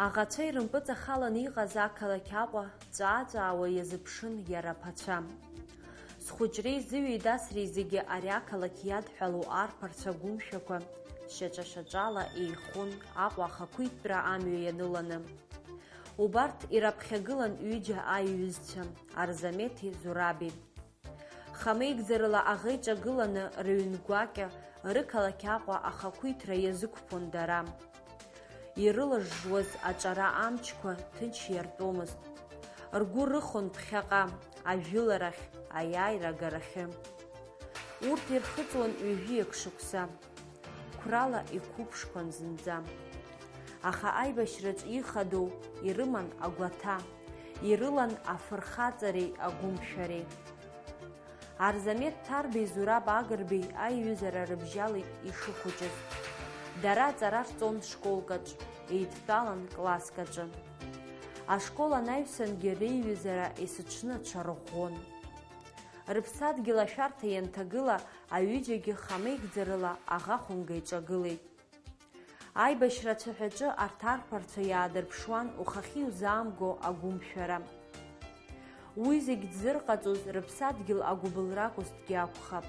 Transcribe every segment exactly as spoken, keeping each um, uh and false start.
Аӷацәа ирымпыҵахаланы иҟаз ақалақь Аҟәа ҵәаа-ҵәаауа иазыԥшын иара аԥацәа. Зхәыҷреи зыҩеидасреи зегьы ари ақалақь иадҳәалоу арԥарцәа гәымшәақәа шьаҿа-шьаҿала еихон Аҟәа ахақәиҭтәра амҩа ианыланы. Убарҭ ираԥхьагылан ҩыџьа аиҩызцәа, Арзамеҭи Зураби. Хамеигӡарала аӷа иҿагыланы рыҩн гәакьа рықалақь Аҟәа ахақәиҭра иазықәԥон дара. Ирылыжжуаз аҿара амчқәа ҭынч иартәомызт. Ргәы рыхон ԥхьаҟа, ажәыларахь, аиааира агарахьы. Урҭ ирхыҵуан ҩажәиак шықәса. Қәрала иқәыԥшқәан зынӡа. Аха аибашьраҿ ихадоу ирыман агәаҭа, ирылан афырхаҵареи агәымшәареи. Арзамеҭ Ҭарбеи Зураб Агрбеи аиҩызара рыбжьалеит ишыхәыҷыз. Дара аҵара рҵон школкаҿ, еидтәалан класск аҿы. Ашкол анаҩсангьы реиҩызара есыҽны аҽарӷәӷәон. Рыԥсадгьыл ашәарҭа ианҭагыла, аҩыџьагьы хамеигӡарала аӷа хәымга иҿагылеит. Аибашьра ацәаҳәаҿы арҭ арԥарцәа иаадырԥшуан ухахьы иузаамго агәымшәара. Уи зегь дзырҟаҵоз рыԥсадгьыл агәыбылра акәызҭгьы акәхап.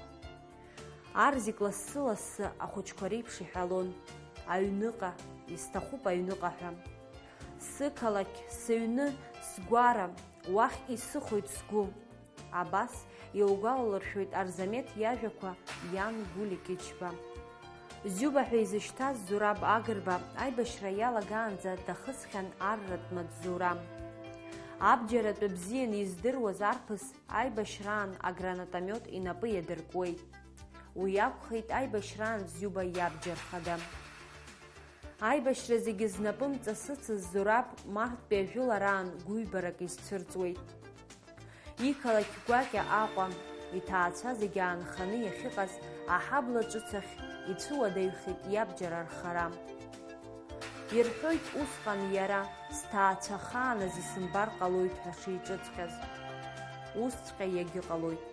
Арзик лассы-лассы ахәыҷқәа реиԥш иҳәалон, аҩныҟа, исҭахуп аҩныҟа ҳәа. Сықалақь, сыҩны, сгәара, уахь исыхоит сгәы. Абас илгәалалыршәоит Арзамеҭ иажәақәа иан Гәли Кьычба. Зиуба ҳәа изышьҭаз Зураб Агрба аибашьра иалагаанӡа дахысхьан арратә маҵзура. Абџьаратәы бзианы издыруаз арԥыс аибашьраан агранатомиот инапы иадыркуеит. Уи акәхеит аибашьраан Зиуба иабџьар хада. Аибашьра зегьы знапы мҵасыцыз Зураб марттәи ажәылараан гәыҩбарак изцәырҵуеит. Иқалақь гәакьа Аҟәа, иҭаацәа зегьы аанханы иахьыҟаз аҳабла ҿыц ахь ицәыуадаҩхеит иабџьар архара. Ирҳәоит усҟан иара, сҭаацәа ахааназ исымбар ҟалоит ҳәа шиҿыҵҟьаз. Усҵәҟьа иагьыҟалоит.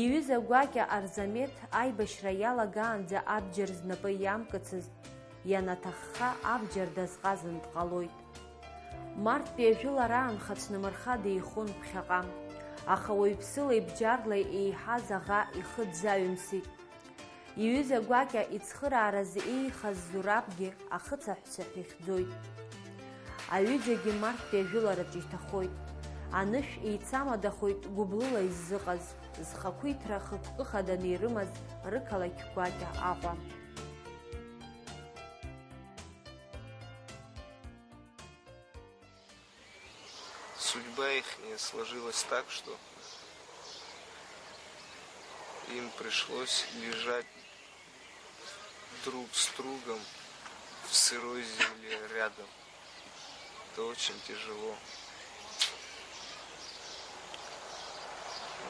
Иҩыза гәакьа Арзамеҭ аибашьра иалагаанӡа абџьар знапы иамкыцызт, ианаҭахха абџьар дазҟазан дҟалоит. Марттәи ажәылараан хацәнымырха деихон ԥхьаҟа, аха уаҩԥсылеи бџьарлеи еиҳаз аӷа ихы дзаҩымсит. Иҩыза гәакьа ицхыраараз еихаз Зурабгьы ахыцаҳәцәа ҳәа ихьӡоит. Аҩыџьагьы марттәи ажәылараҿ иҭахоит. Анышә еицамадахоит гәыблыла иззыҟаз, зхақәиҭра хықәкы хаданы ирымаз рықалақь гәакьа Аҟәа. Судьба ихняя сложилась так, что им пришлось лежать друг с другом в сырой земле рядом. Это очень тяжело.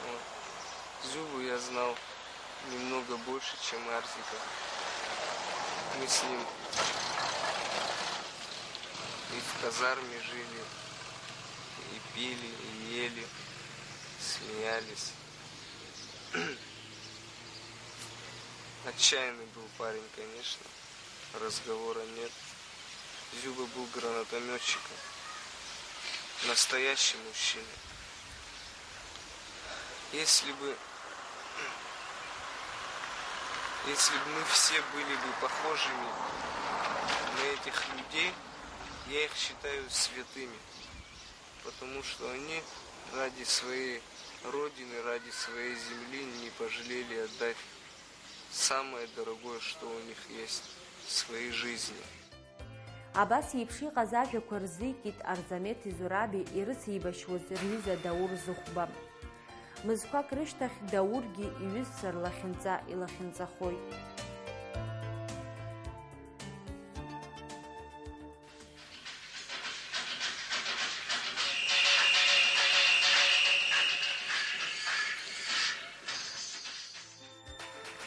Вот. Зюбу я знал немного больше, чем Арзика. Мы с ним и в казарме жили, и пили, и ели, смеялись. Отчаянный был парень, конечно. Разговора нет. Зюба был гранатомётчиком. Настоящий мужчина. Если бы, если бы мы все были бы похожими на этих людей, я их считаю святыми, потому что они ради своей родины, ради своей земли не пожалели отдать самое дорогое, что у них есть, свои жизни. Абас еиԥш иҟаз ажәақәа рзикит Арзамеҭи Зураби ирыцеибашьуаз рҩыза Даур Зыхәба. Мызқәак рышьҭахь Даургьы иҩызцәа рлахьынҵа илахьынҵахоит.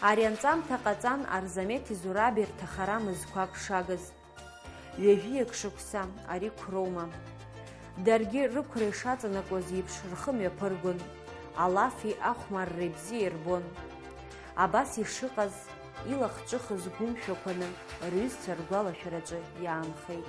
Ари анҵамҭа ҟаҵан Арзамеҭи Зураби рҭахара мызқәак шагыз. Ҩажәиак шықәса ари қәроума? Даргьы рықәра ишаҵанакуаз еиԥш рхы мҩаԥыргон, алафи ахәмарреи бзиа ирбон. Абас ишыҟаз, илахҿыхыз гәымшәақәаны рҩызцәа ргәалашәараҿы иаанхеит.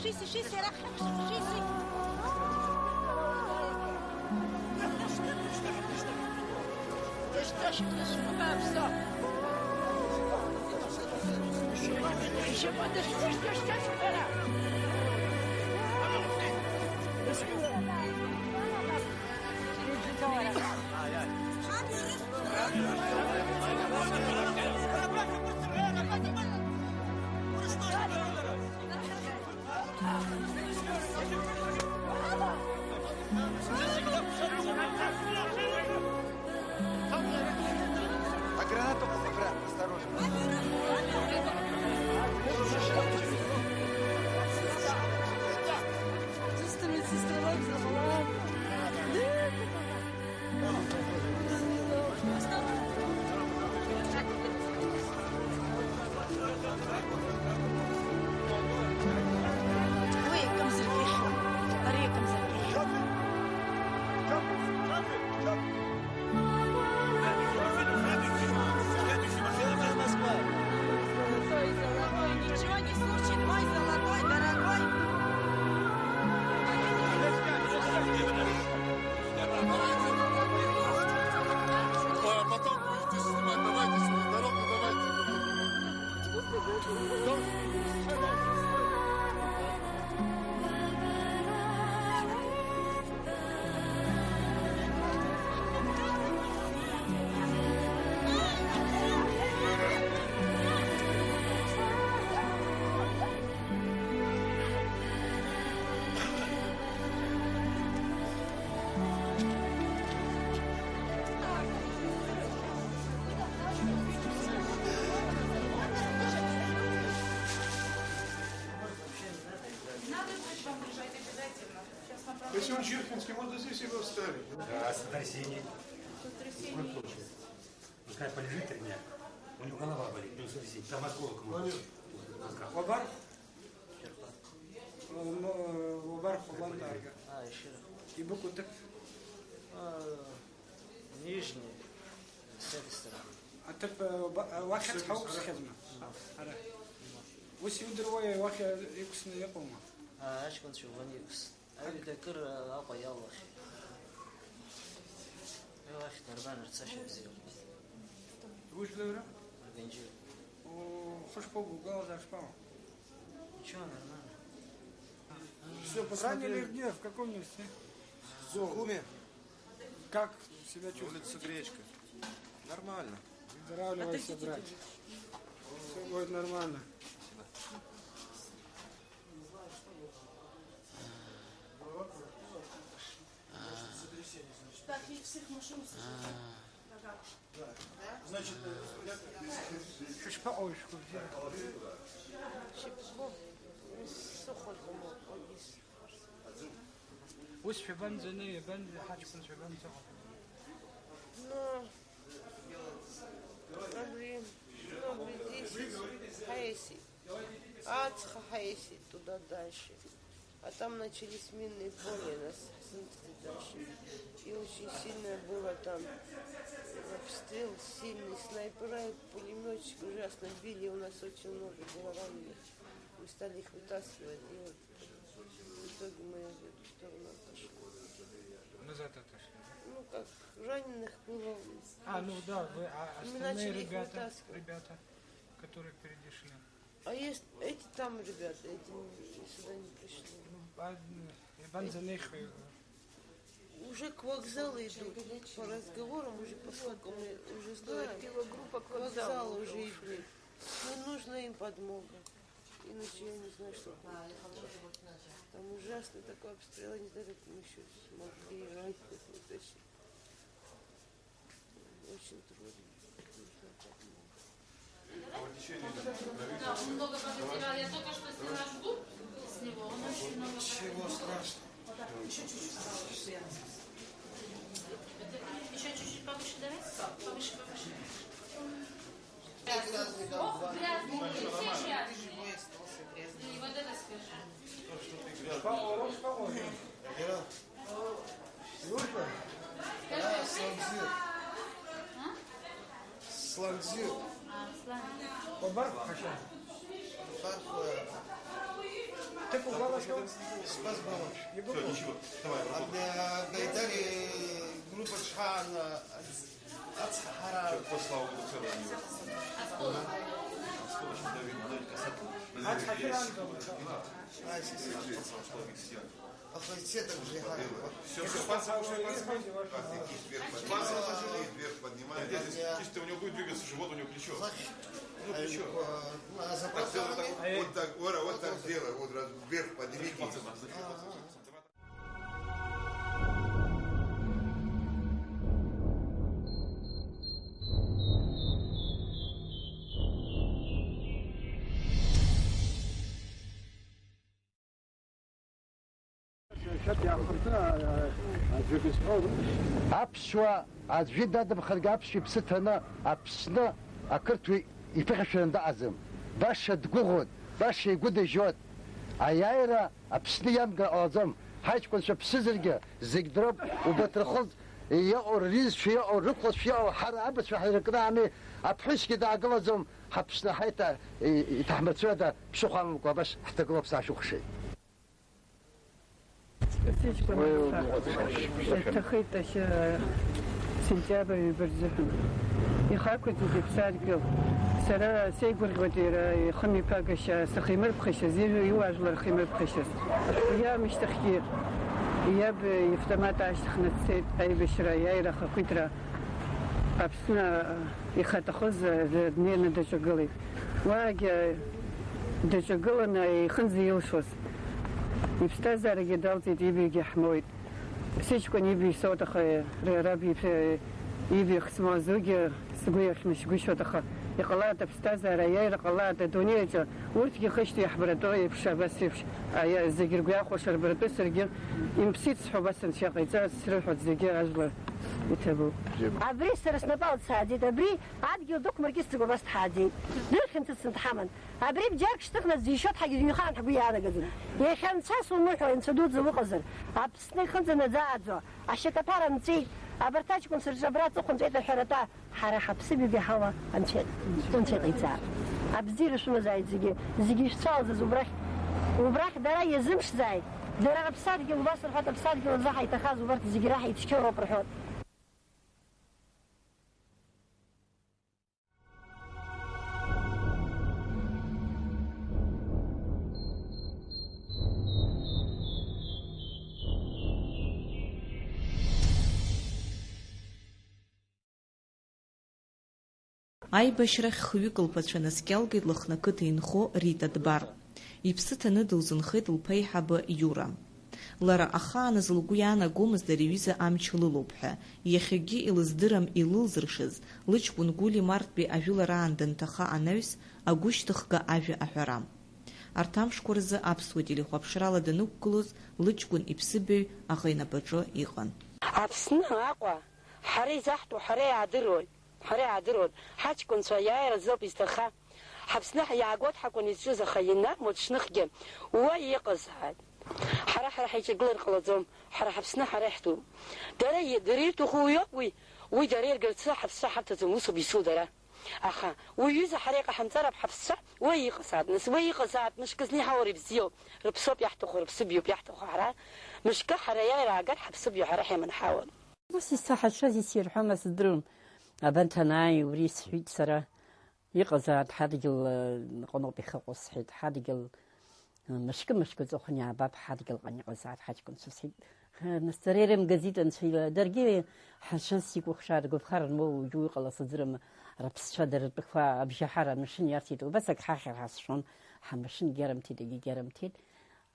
Шиси, шиси, арахь шиси. А гранату аккуратно, осторожно. Уи еиқәымзаргьы ихьуан, ари еиқәымзаргьы ихьуан. Ничего не случится, мой золотой, дорогой. Ой, а потом будете снимать, давайте снимать, дорогу давайте. Надо будет вам лежать обязательно. Сейчас направлю. Если он чиркнет, можно здесь его оставить. Да, сотрясение. Сотрясение. Пускай полежит три дня. У него голова болит, у него сотрясение. Там осколок может быть. Мозга. Хәабар? М, э, хәабар, хәабар. А, ишира. Ибыкәу ҭыԥ? А, Нижний, с этой стороны. Аҭыԥ, э, ба-, э, уахь ацҳа уқәсхьазма? Ара. Ус иудыруеи, уахь иқәсны иҟоума? А, аҷкәынцәа убан иқәс. Аҩада акыр Аҟәа иалахьеит. Уи уахь дарбан рцашьа бзиоуп. Ужәлаҩра? Аганџьиа. О, хышԥоугәалаз ашԥаауа? Ничего, нормально. Всё, посмотрели. Ранили где? В каком месте? В Сухуме. Как себя чувствуете? Улица Гречка. Нормально. Выздоравливайся, брат. Всё будет нормально. Так, и всех машину сажать. Ага. Да. Значит, э, я... Шәышԥаҟоу, шәгәабзиара? Шәыԥсбо. Сыхәаӡом, уаҟагьы. Ус шәабанӡаны, иабан-, ҳаҷкәынцәа шәабанӡаҟоу? Ну, могли, ну, здесь ҳаиасит. Ацха ҳаиасит туда дальше. А там начались минные поля, нас снесли дальше. И очень сильно было там обстрел, сильный снайпера и пулемётчик ужасно били, у нас очень много было раненых. Мы стали их вытаскивать, и вот в итоге мы в эту сторону отошли. Назад отошли, да? Ну как, раненых было. А, ну да, вы, а мы остальные начали их ребята, вытаскивать. Ребята, которые передешли. А есть эти там ребята, эти не- сюда не пришли. Ну, ладно, я банза не хаю. Уже к вокзалу идут. По разговорам, уже по слухам, мы уже знаем. Группа к вокзалу уже идут. Ну, нужна им подмога. Иначе я не знаю, что будет. Там ужасно такой обстрел, я не знаю, как мы еще смогли раненых вытащить. Очень трудно. Нужна подмога. Да, он много потерял. Я только что сняла жгут с него. Он очень много... Ничего страшного. Еще чуть-чуть повыше давай. Повыше, повыше. Ох, грязный. Все грязные. И вот это скажи. Служба? Да, Сланзир. А? Сланзир. А, Сланзир. Хәабар ҳәа. Хәабар ҳәа. Спас баланс. Все, ничего. Давай, работай. Гайдари группа Чхаана ацҳара. Все, слава богу, целая у него. Осколочный давит, она касательно. Ацҳа. Ацҳа. Ацҳа. Ацҳа. Ацҳа. Все, все, все. Чисто у него будет двигаться живот, у него плечо. Ну, плечо. Так, сделай так, вот так, Ора, вот так сделай, вот раз вверх поднимите. Аԥсуа аӡәы дадымхаргьы аԥсуа иԥсы ҭаны Аԥсны ақырҭуа иԥыхьашәаран дыҟаӡам. Баша дгәыӷуан, баша игәы дажьуан. Аиааира Аԥсны иамгар ҟалаӡом. Ҳаҷкәынцәа ԥсызаргьы зегь дроуп, убарҭ рхылҵ иҟоу, рҩызцәа иҟоу, рықәлацәа иҟоу, ҳара абацәа ҳаракны ами, аԥҳәысгьы даагылаӡом, ҳаԥсны ҳаиҭа-, и-, иҭаҳмырцәыда ԥсыхәа амамкәа абас ҳҭагылоуп, саашәыхәшеит. Сыҷкәын дҭахеит ашьа сентиабр ҩба рзыҳәан. Ихақәиҭыз иԥсадгьыл. Сара сеигәырӷьоит иара ихымҩаԥагашьа, сыхимырԥхашьаз, ижә-, иуаажәлар рхимырԥхашьаз. Уи аамышьҭахьгьы иаб иавтомат аашьҭыхны дцеит аибашьра, аиааира, ахақәиҭра. Аԥсны ихаҭахыз днеины даҿагылеит. Уаагьы даҿагыланы ихынӡа илшоз. Иԥсҭазаарагьы далҵит, ибаҩгьы ҳмоуит. Сыҷкәын ибаҩ соуит, аха ра-, раб ибаҩ, ибаҩ хсмоу азугьы сгәы иахьнашьгәышьоит, аха иҟалааит аԥсҭазаара, аиааира ҟалааит адунеи аҿы, урҭгьы хышьҭоу иаҳбаратәу еиԥш, абас еиԥш, аиа-, зегьы ргәы иахәаша рбаратәы саргьы имԥсит сҳәо, убас анцәа иҟаиҵаз срыҳәоит, зегьы ажәлар иҭабуп. Абри сара снапала дсааӡеит, абри адгьыл дықәмыркьысӡакәа абас дҳааӡеит. Дырхьанҭыцны дҳаман. Абри бџьарк шьҭыхны аӡәы ишьоит ҳәагьы ҩхаан ҳгәы иаанагӡом. Иахьа анцәа сумыҳәо, анцәа дуӡӡа уҟазар, Аԥсны ихынӡанаӡааӡо, ашьакаҭәара нҵәеит, абарҭ аҷкәынцәа рҿы абра аҵыхәа нҵәеит аҳәаратәа, ҳара ҳаԥсыбаҩгьы ҳауа анцәа, анцәа иҟаиҵааит. Абзиара шәымазааит зегьы, зегьы ишәцәалаӡаз убрахь, убрахь дара иазымԥшӡааит. Дара рыԥсадгьыл убас рҳәоит, аԥсадгьыл азы ҳаиҭахаз убарҭ зегьы раҳа ицқьоу роуп рҳәоит. Аибашьрахь хҩык лԥацәа наскьалгеит Лыхны ақыҭа инхо Рита Дбар. Иԥсы ҭаны дылзынхеит лԥеиҳабы Иура. Лара ахааназ лгәы иаанагомызт ари аҩыза амч лылоуп ҳәа, иахьагьы илыздырам илылзыршаз, лыҷкәын Гәли марттәи ажәылараан данҭаха анаҩс, агәышьҭыхга ажәа аҳәара. Арҭ амшқәа рзы аԥсуа телехәаԥшрала данықәгылоз, лыҷкәын иԥсыбаҩ аӷа инапаҿы иҟан. Аԥсны Аҟәа ҳара изаҳтәу ҳара иаадыруеит. Ҳара иаадыруан, ҳаҷкәынцәа аиааира азоуп изҭаха. Ҳаԥсны иаагоит ҳакәын изҿыз, аха ианамуа ҽныкгьы уа иҟазааит. Ҳара, ҳара ҳаиҿагылар ҟалаӡом, ҳара ҳаԥсны ҳара иаҳтәуп. Дара и-, дара ирҭаху уиоуп уи, уи дара иргарцы ҳаԥсцәа ҳарҭаӡом, усоуп ису дара. Аха уи ҩыза ҳара иҟаҳамҵар ауп ҳаԥсцәа, уа иҟазаап, нас, уа иҟазаап, мышкы зны иҳаур ибзиоуп, рыԥсоуп иаҳҭаху, рыԥсыбаҩуп иаҳҭаху ҳара, мышкы ҳара аиааира аагар ҳаԥсыбаҩ ҳара ҳиманҳауан. Ус исаҳашаз исирҳәама сыздырам. Абанҭ анааи, убри сҳәеит сара. Иҟазааит ҳадгьыл, э, ныҟәаноуп ихыҟоу сҳәеит. Ҳадгьыл, э, мышкы-мышкы аҵыхәан иаабап, ҳадгьылҟны иҟазааит ҳаҷкәынцәа сҳәеит. Э, нас дара ирымгазит анцәа ила. Даргьы ҳаншаз сикәыхшаа, ргәаԥхара анмоу, уажәы уи ҟалац аӡырым, рыԥсцәа дара ртәқәа абжьаҳара амашьына иарҭеит. Убас ак ҳахьыр ҳазшон, ҳамашьына гьарымҭеит, егьи гьарымҭеит.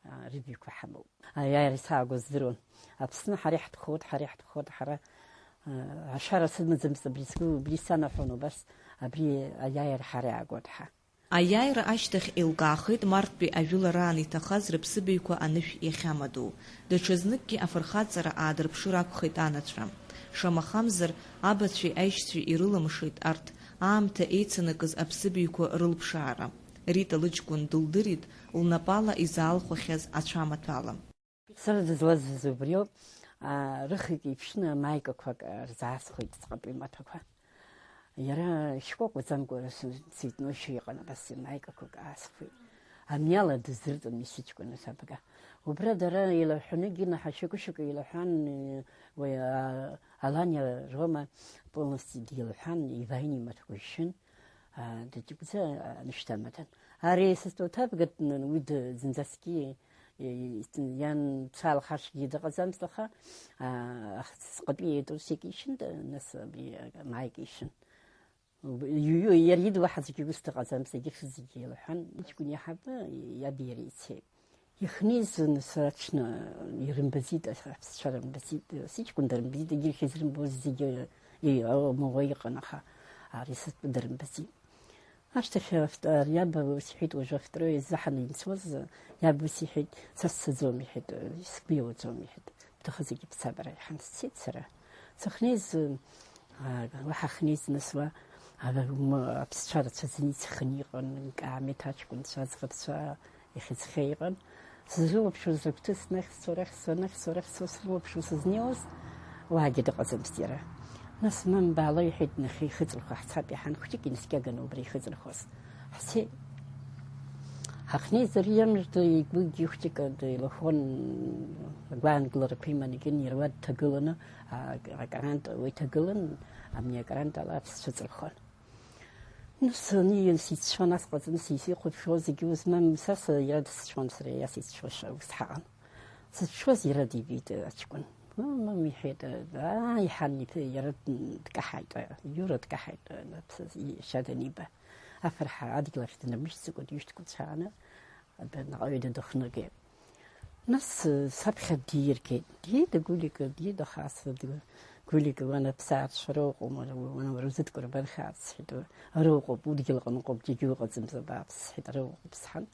Аа, рыбаҩқәа ҳамоуп. Аиааира исааго здыруан. Аԥсны ҳара иаҳтәхоит, ҳара иаҳтәхоит, ҳара, аа, ашара сымаӡамызт, абри сгәы, убри санаҳәон убас, абри аиааира ҳара иаагоит ҳәа. Аиааира ашьҭахь еилкаахеит марттәи ажәылараан иҭахаз рыԥсыбаҩқәа анышә иахьамадоу. Даҽазныкгьы афырхаҵара аадырԥшыр акәхеит анацәа. Шамахамзар, абацәеи аишьцәеи ирылымшеит арҭ, аамҭа еицанакыз аԥсыбаҩқәа рылԥшаара. Рита лыҷкәын дылдырит лнапала изаалхәахьаз ацәамаҭәала. Сара дызлазыӡыз убриоуп, аа, рыхҩык иԥшны маикақәак, аа, рзаасхәеит ҵҟатәи маҭәақәа. Иара шьхәа акәӡамкәа, цветнойшәа иҟан, абас маикақәак аасхәеит. Амни ала дыздырҵон исыҷкәын асабга. Убра дара еилаҳәаны, Гина ҳашәыкәышәкәа еилаҳәан, уи, а, Аланиа Рома полностью деилаҳәан, иваини имаҭәақәа ишьын, а, дыҷкәӡа, а, анышьҭамаҭәан. Ари сасҭоуҭабгатәны уи д-, зынӡаскгьы, и-, и-, иан цәалхашгьы дыҟаӡамызт, аха, а, сҟатәи еиҿырсеик ишьын, д-, нас абри, а, маик ишьын. Иу-, иу-, иара идуаҳа зегьы ус дыҟаӡам, зегьы шәызегьы еилаҳәан, иҷкәын иаҳабы иаби иареи ицеит. Ихнеизын сара аҽны ирымбаӡеит, аԥсцәа рымбаӡеит, сыҷкәын дырымбаӡеит, егьырҭ изрымбоз зегьы, и-, амуа иҟан, аха ари сыҷкәын дырымбаӡеит. Ашьҭахь авт-, ари иаб ус иҳәеит, уажәы авторы изаҳаны имцоз, иаб ус иҳәеит, са сцаӡом, иҳәеит, сгәы иауаӡом, иҳәеит. Бҭахызаргьы бца бара, иҳәан сцеит сара. Сахьнеиз, а, уа ҳахьнеиз нас уа, а, м-, аԥсцәа рацәаӡаны ицхын иҟан, Каамеҭ аҷкәынцәа, аӡӷабцәа ихьыӡхьа иҟан. Сызрылаԥшуаз рыгәҭыҵ нахьсуа, рахьсуа, нахьсуа, рахьсуа срылаԥшуа сызнеиуаз, уаагьы дыҟаӡамызт иара. Нас, мамбаала, иҳәеит, нахьхьи ихыҵырхуа ҳцап иҳан, хәҷык инаскьаганы убра ихыҵырхуаз. Ҳцеит. Ҳахьнеиз ари иамжда игәыгь ихәҷык деилахон, агәаанагыларақәа иманы икын, иара уа дҭагыланы, а-, акарант уа иҭагылан, амни акарант ала аԥсцәа ҵырхон. Нас ани сицәшәон, ас ҟаҵаны сисихәаԥшуа зегьы узмам, са са иара дсыцәшәон, сара иара сицәшәаша ус ҳаҟан. Сыцәшәоз иара дибеит аҷкәын. Мам, мам, иҳәеит, аа, иҳан иԥа иара дкаҳаит, Иура дкаҳаит, иашьа даниба. Афырҳа адгьыл ахь днамышьҭӡакәа дҩышьҭкәыцәааны, наҟаҩ дыдыхныргеит. Нас, э, саԥхьа диргеит. Диида Гулика, диида Хаса, д-, Гулика, уан аԥсаатәшәара ыҟоума, уан уара узы дкәырбанхааит, сҳәеит, ара ыҟоуп, удгьыл аҟны ыҟоуп, џьаргьы ыҟаӡамзар бааԥс, сҳәеит, ара ыҟоуп, сҳәан.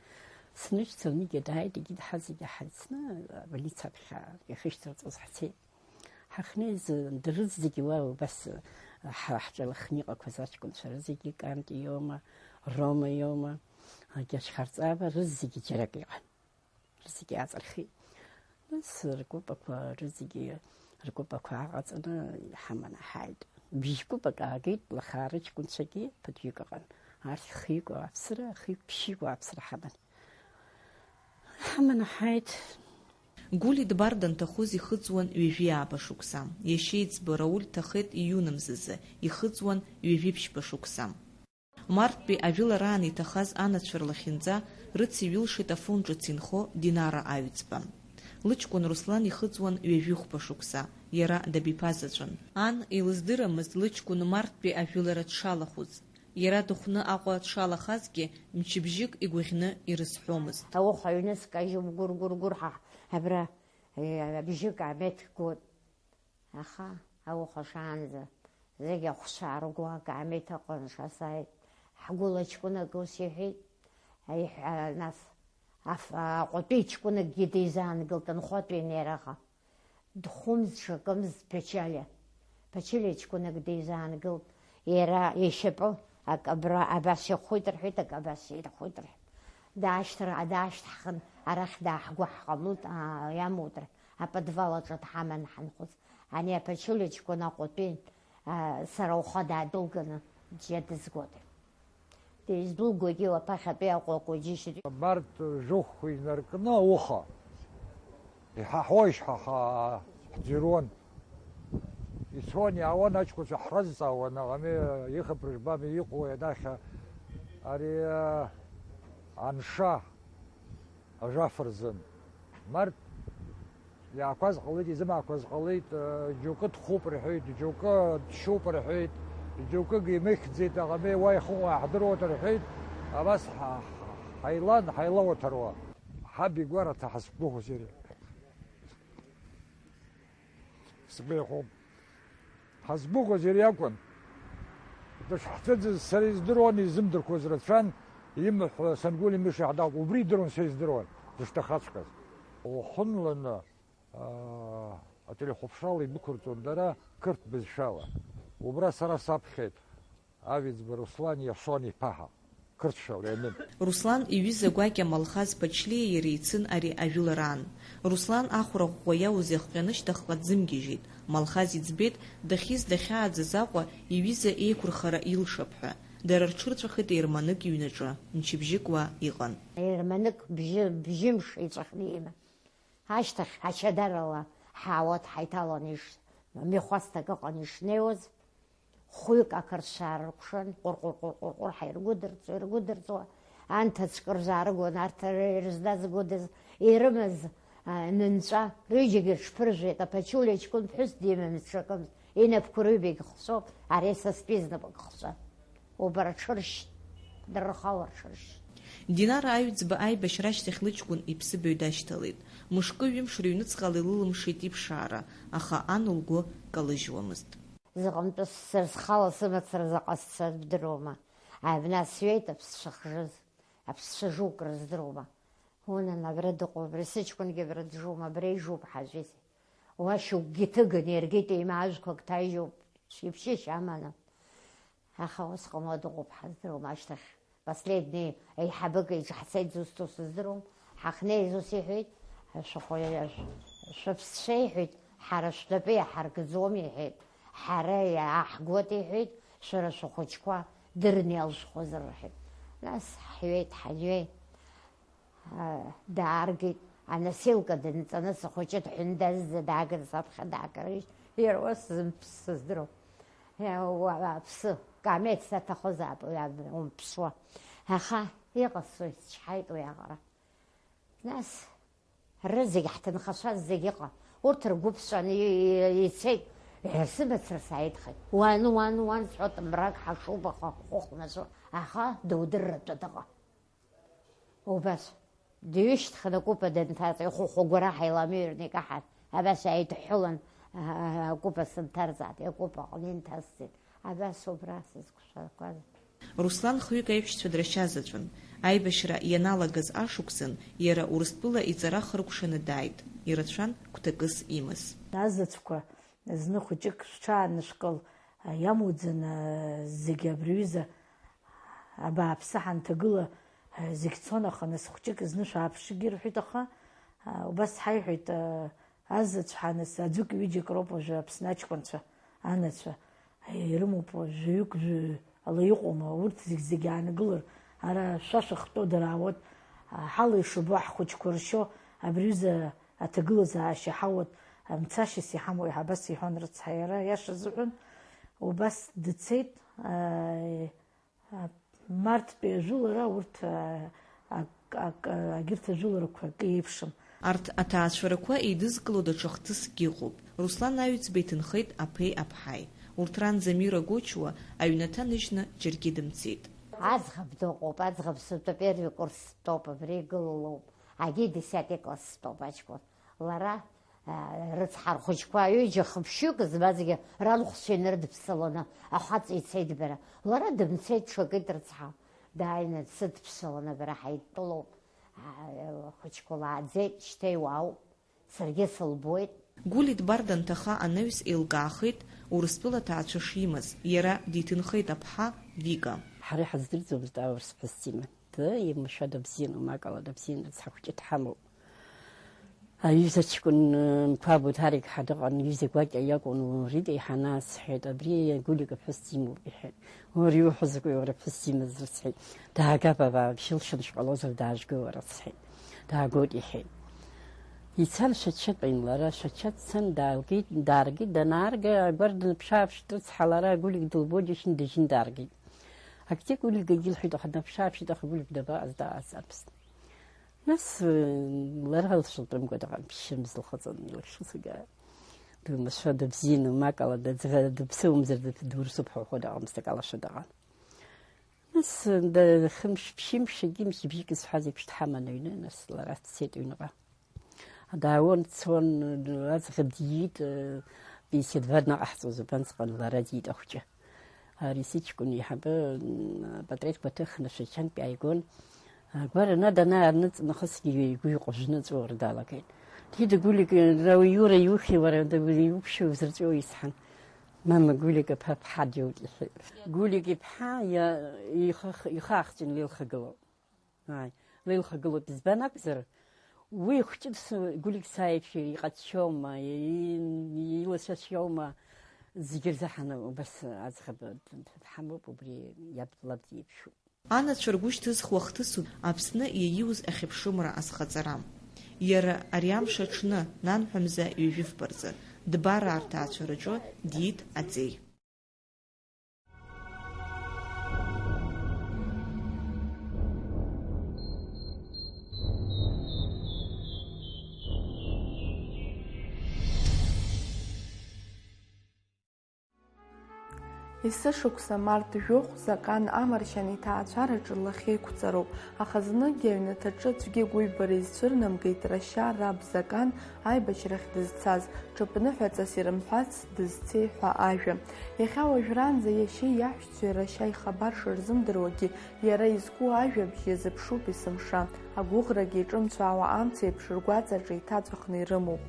Сныжьцалангьы дааит, егьи дҳазегьы ҳаицны, абольница аԥхьа иахьышьҭарҵоз ҳцеит. Ҳахьнеиз, э, рызегьы уа убас, э, ҳа-, ҳҿалыхны иҟақәаз аҷкәынцәа рызегьы, Канти иоума, Рома иоума, Гьачхарҵаба, рызегьы џьарак иҟан. Рызегьы ааҵырхит. Нас ркәыпақәа рызегьы ркәыпақәа ааҟаҵаны иҳаманы ҳааит. Бжькәыпак аагеит, Лахаа рыҷкәынцәагьы ԥыҭҩык ыҟан. Арҭ хҩык ауааԥсыра, хҩык ԥшьҩык ауааԥсыра ҳаман. Ҳаманы ҳааит. Гули дбар данҭахоз ихыҵуан ҩажәи ааба шықәса. Иашьеиҵбы Рауль дҭахеит июнамзазы, ихыҵуан ҩажәи ԥшьба шықәса. Марттәи ажәылараан иҭахаз анацәа рлахьынҵа рыциҩылшеит Афон ҿыц инхо Динара Аҩӡба. Лыҷкәын Руслан ихыҵуан ҩажәи хәба шықәса, иара дабиԥазаҵәын. Ан илыздырамызт лыҷкәын марттәи ажәылара дшалахәыз. Иара дыхәны Аҟәа дшалахазгьы, мчыбжьык игәаӷьны ирызҳәомызт. Ауха аҩны скажьуп, гәыр-гәыр-гәыр, ҳа, абра, э, абжьы каамеҭ гон. Аха ауха шаанӡа зегь ахәцәа аарго акаамеҭ аҟны шасааит, ҳгәыла ҷкәынак ус иҳәеит, аиҳәа-, нас, аф-, Аҟәатәи ҷкәынакгьы дизаангылт, анхәатәи анеираха. Дхәымз, дшакымз Ԥачалиа. Ԥачалиа ҷкәынак дизаангылт. Иара ишьапы ак абра абас иахәит рҳәеит, ак абас ирхәит рҳәеит. Даашьҭра-, даашьҭаҳхын, арахь дааҳго ҳҟамлоит, аа, иамоуп рҳәеит. Аподвал аҿы дҳаман ҳанхәыц. Ани аԥачалиа ҷкәын Аҟәатәи, аа, сара уаха даадәылганы бжьа дызгоит. Дыздәылгогьы уа ԥахьатәи Аҟәа акәу џьышьатәи. Март жәохәқәа инаркны ауха. Иҳаҳуеишь ҳа, ҳа, ҳӡырҩуан. Ицон, иаауан аҷкәынцәа ҳрызҵаауан, аҟами ихыԥрыжәбами иҟоу ианахьа. Ари, а, анша ажәаф рзын. Март иаақәаз ҟалеит, изымаақәаз ҟалеит, э, џьоукы дхәуп рҳәеит, џьоукы дшьуп рҳәеит, џьоукыгьы имыхьӡеит, аҟами уа ихыҟоу ааҳдыруеит рҳәеит, абас ҳа-, ҳаилан, ҳаилауаҭыруа. Ҳаб игәараҭа ҳазқәгәыӷуаз иара. Сгәы иахәом. Ҳазгәыӷуаз иара иакәын. Дышҳцәыӡыз сара издыруан, изымдырқәоз рацәан, имаҳә Сангәыли Мыши ҳдакәын. Убри идыруан, са издыруан, дышҭахаҵәҟьаз. Уахынланы, аа, ателехәаԥшрала идәықәырҵон дара, қырҭ бызшәала. Убра сара саԥхьеит. Авиӡба Руслан Иасон иԥа ҳәа, қырҭшәала ианын. Руслан иҩыза гәакьа Малхаз Ԥачлиа иара ицын ари ажәылараан. Руслан ахәра ӷәӷәа иауз иахҟьаны шьҭахьҟа дзымгьежьит. Малхаз иӡбеит, дахьиз дахьааӡаз Аҟәа иҩыза еиқәырхара илшап ҳәа. Дара рҽырҵәахит ерманык иҩнаҿы, мчыбжьык уа иҟан. Ерманык бжьы, бжьымш иҵәахны иман. Ашьҭахь ачадарала ҳаауеит, ҳаиҭалан иш-, мҩахәасҭак ыҟан ишнеиуаз, хәҩык ақырҭцәа аарыкәшан, ҟәыр-ҟәыр-ҟәыр-ҟәыр-ҟәыр ҳәа иргәыдырҵо, иргәыдырҵо, анҭыҵ кыр заарыгон, арҭ р-, ирыздазгодаз, ирымаз, а, нынҵәа, рҩыџьагьы рыҽԥыржәеит, аԥачулиа ҷкәын ԥҳәыс димамызт, ҽакымызт, инапқәа рыҩбагь хҵәо, ари са стәи знапык хҵәа. Убра ҽыршьт, дырхауа ҽыршьт. Динара аҩӡба аибашьра ашьҭахь лыҷкәын иԥсыбаҩ дашьҭалеит. Мышкы-ҩымш рыҩныҵҟала илылымшеит иԥшаара, аха ан лгәы калыжьуамызт. Зыҟамтәы сара схала сымацара заҟа сцаз бдыруама? Абна сҩеит аԥсцәа хжыз, аԥсцәа жук рыздыруама? Унан, абра дыҟоуп, абри сыҷкәынгьы абра джума, абра ижуп ҳажәит. Уа шьоукгьы ҭыганы иаргеит, еимаажәқәак ҭажьуп, шәиԥшьышь аманы. Аха усҟан уа дыҟоуп, ҳаздыруам, ашьҭахь последний еиҳабык иҿы ҳцеит, зусҭоу сыздыруам, ҳахьнеиз ус иҳәеит, шәахәа-, шәыԥсцәа иҳәеит, ҳара шәнапы иаҳаркӡом иҳәеит, ҳара иааҳгоит иҳәеит, шәара шәахәыҷқәа дырны иалшәхозар рҳәеит. Нас ҳҩеит, ҳаҩеит. Дааргеит, аносилка дынҵаны, схәыҷы дҳәындазӡа дааган саԥхьа даакарыжьт, иара уа сзымԥс сыздыруам. Уа, уа, аԥсы, камеҭ саҭахозаап уи аб-, умԥсуа. Аха иҟасҵои, счҳаит уи аҟара. Нас, рызегь ҳҭынхацәа зегь ыҟан, урҭ ргәы ԥҵәаны и-, и-, ицеит, сымацара сааидхеит. Уан, уан, уан, сҳәоит, мрак ҳашуп, аха хәыхәмаҵәо, аха дудырратәы дыҟан. Убас, дҩышьҭхын акәыпа дынҭаҵ, ихәыхәа гәараҳа иламыҩрны икаҳан, абас ааидҳәылан, а-, а-, акәыпа сынҭарҵааит, акәыпа аҟны инҭасҵеит. Абас убра сызқәшәақәаз. Руслан хҩык аиҳәшьцәа драшьазаҵәын. Аибашьра ианалагаз ашықәсан иара Урыстәыла иҵара хыркәшаны дааит, ирацәан гәҭакыс имаз. Азаҵәқәа зны хәыҷык шәҽаанышәкыл, иамуӡан, зегь абри аҩыза абааԥсы ҳанҭагыла, зегь цон, аха нас хәҷык зны шәааԥшгьы рҳәеит, аха, убас ҳаиҳәеит, азаҵә ҳаныс, аӡәык ҩыџьак роуп уажәы Аԥсны аҷкәынцәа, анацәа, ирымоуп жәаҩык, жәаҩа ала иҟоума, урҭ зегь-зегь аанагылар, ара шәа шәахьтәоу дара аауеит, ҳала ишубо ҳхәыҷқәа ршьо, абри аҩыза аҭагылазаашьа ҳауеит, мцашьас иҳамоу, абас иҳәон рыцҳа, иара иаша азыҳәан, убас дцеит, аа, А, марттәи ажәылара урҭ, а, ак-, ак-, агьырҭ ажәыларақәа акы еиԥшым. Арҭ аҭаацәарақәа еидызкыло даҽа хҭыскгьы ыҟоуп. Руслан Аҩӡба иҭынхеит аԥеи аԥҳаи. Урҭ ран Замира Гочуа аҩнаҭа ныжьны џьаргьы дымцеит. Аӡӷаб дыҟоуп, аӡӷаб сутәы первый курстәоуп, абри игылоуп. Агьи десятый класстәоуп аҷкәын. Лара, аа, рыцҳа, рхәыҷқәа ҩыџьа хыԥшьҩык змазгьы ранхәцәа инрыдыԥсыланы ахәаҵа ицеит бара. Лара дымцеит, дшакит рыцҳа. Дааины дсыдԥсыланы абра ҳаидтәалоуп. Аа, ахәыҷқәа лааӡеит, шьҭа иуаауп. Саргьы сылбоит. Гәли дбар данҭаха анаҩс еилкаахеит Урыстәыла аҭаацәа шимаз, иара диҭынхеит аԥҳа Вика. Ҳара иҳаздырӡомызт аурыс ԥҳәыс диман. Ды, имшәада бзиан, умакала дыбзиан, рыцҳа хәҷы дҳамоуп. Аҩыза ҷкәын, э, Мқәаб Ҭарик ҳәа дыҟан, иҩыза гәакьа иакәын, Рита иҳанасҳәеит, абри Гулик иԥҳәыс димоуп, иҳәеит. Уара иуҳәо закәи, уара ԥҳәыс димаз, рыцҳаит. Даагап, абаа, бжьылшьамш ҟалозар, даажгы, уара, рыцҳаит. Даагоит, иҳәеит. Ицан Шәачатәин лара, Шәача дцан, даалгеит, дааргеит, данаарга, агәар днаԥшааԥшит, рыцҳа, лара Гулик дылбо џьышьны дыжьны дааргеит. Акгьы Гулик дагьылҳәеит, аха днаԥшааԥшит, аха Гулик дабаҟаз, дааҟазҵамызт. Нас, э, лара лшьапы мкәа дыҟан, ԥшьымз лхаҵан, илшьцыга. Думашәа дыбзианы, макала дыӡӷа-, дыԥсыуамзар, дыԥ-, дурсуп ҳәа уҳәо дыҟамызт, акалашәа дыҟан. Нас, э, да-, хымш, ԥшьымш, егьи мчыбжьык зҳәаз еиԥш дҳаман аҩны, нас лара дцеит аҩныҟа. Даауан, дцон, аӡӷаб диит, э, беседа наҟаҳҵоз убанҵҟан лара диит ахәҷы. Ари сыҷкәын еиҳабы, м, апатреҭқәа ҭыхны Шәачантәи ааигон. Агәар ана данааныҵ, нахысгьы игәы иҟажәны аҵәуара далагеит. Дида Гулик, уара иухьи, уара иуԥшьоу узырҵәуо, исҳәан. Мама, Гулик аԥа ԥҳа диоуп, иҳәеит. Гулик иԥҳа иа-, ихы-, ихы ахҵәаны илхагылоуп. Ааи, леилхагылоуп, избан акәзар, уи хәҷык сы-, Гулик сааиԥшәа иҟазшьоума, и-, и-, илашьашьоума, зегьы рзы ҳаны убас аӡӷаб д-, д-, дҳамоуп, убри иаб лаб диеиԥшуп. Анацәа ргәы шьҭызхуа хҭысуп Аԥсны иаиуз ахьыԥшымра азхаҵара. Иара ари амш аҽны, нанҳәа мза ҩажәи фба рзы, Дбараа рҭаацәараҿы диит аҵеи. Есышықәса март жәохә Закан Амаршьан иҭаацәараҿы лахьеиқәҵароуп, аха зныкгьы аҩнаҭаҿы аӡәгьы гәыҩбара изцәырнамгеит Рашьа раб Закан аибашьрахь дызцаз, ҽыԥныҳәаҵас ирымҳәац дызцеи ҳәа ажәа. Иахьа уажәраанӡа иашьеи иаҳәшьцәеи Рашьа ихабар шырзымдыруагьы, иара изку ажәабжь иазыԥшуп есымша. Агәыӷрагьы иҿымцәаауа амца еиԥш ргәаҵаҿы иҭаҵәахны ирымоуп.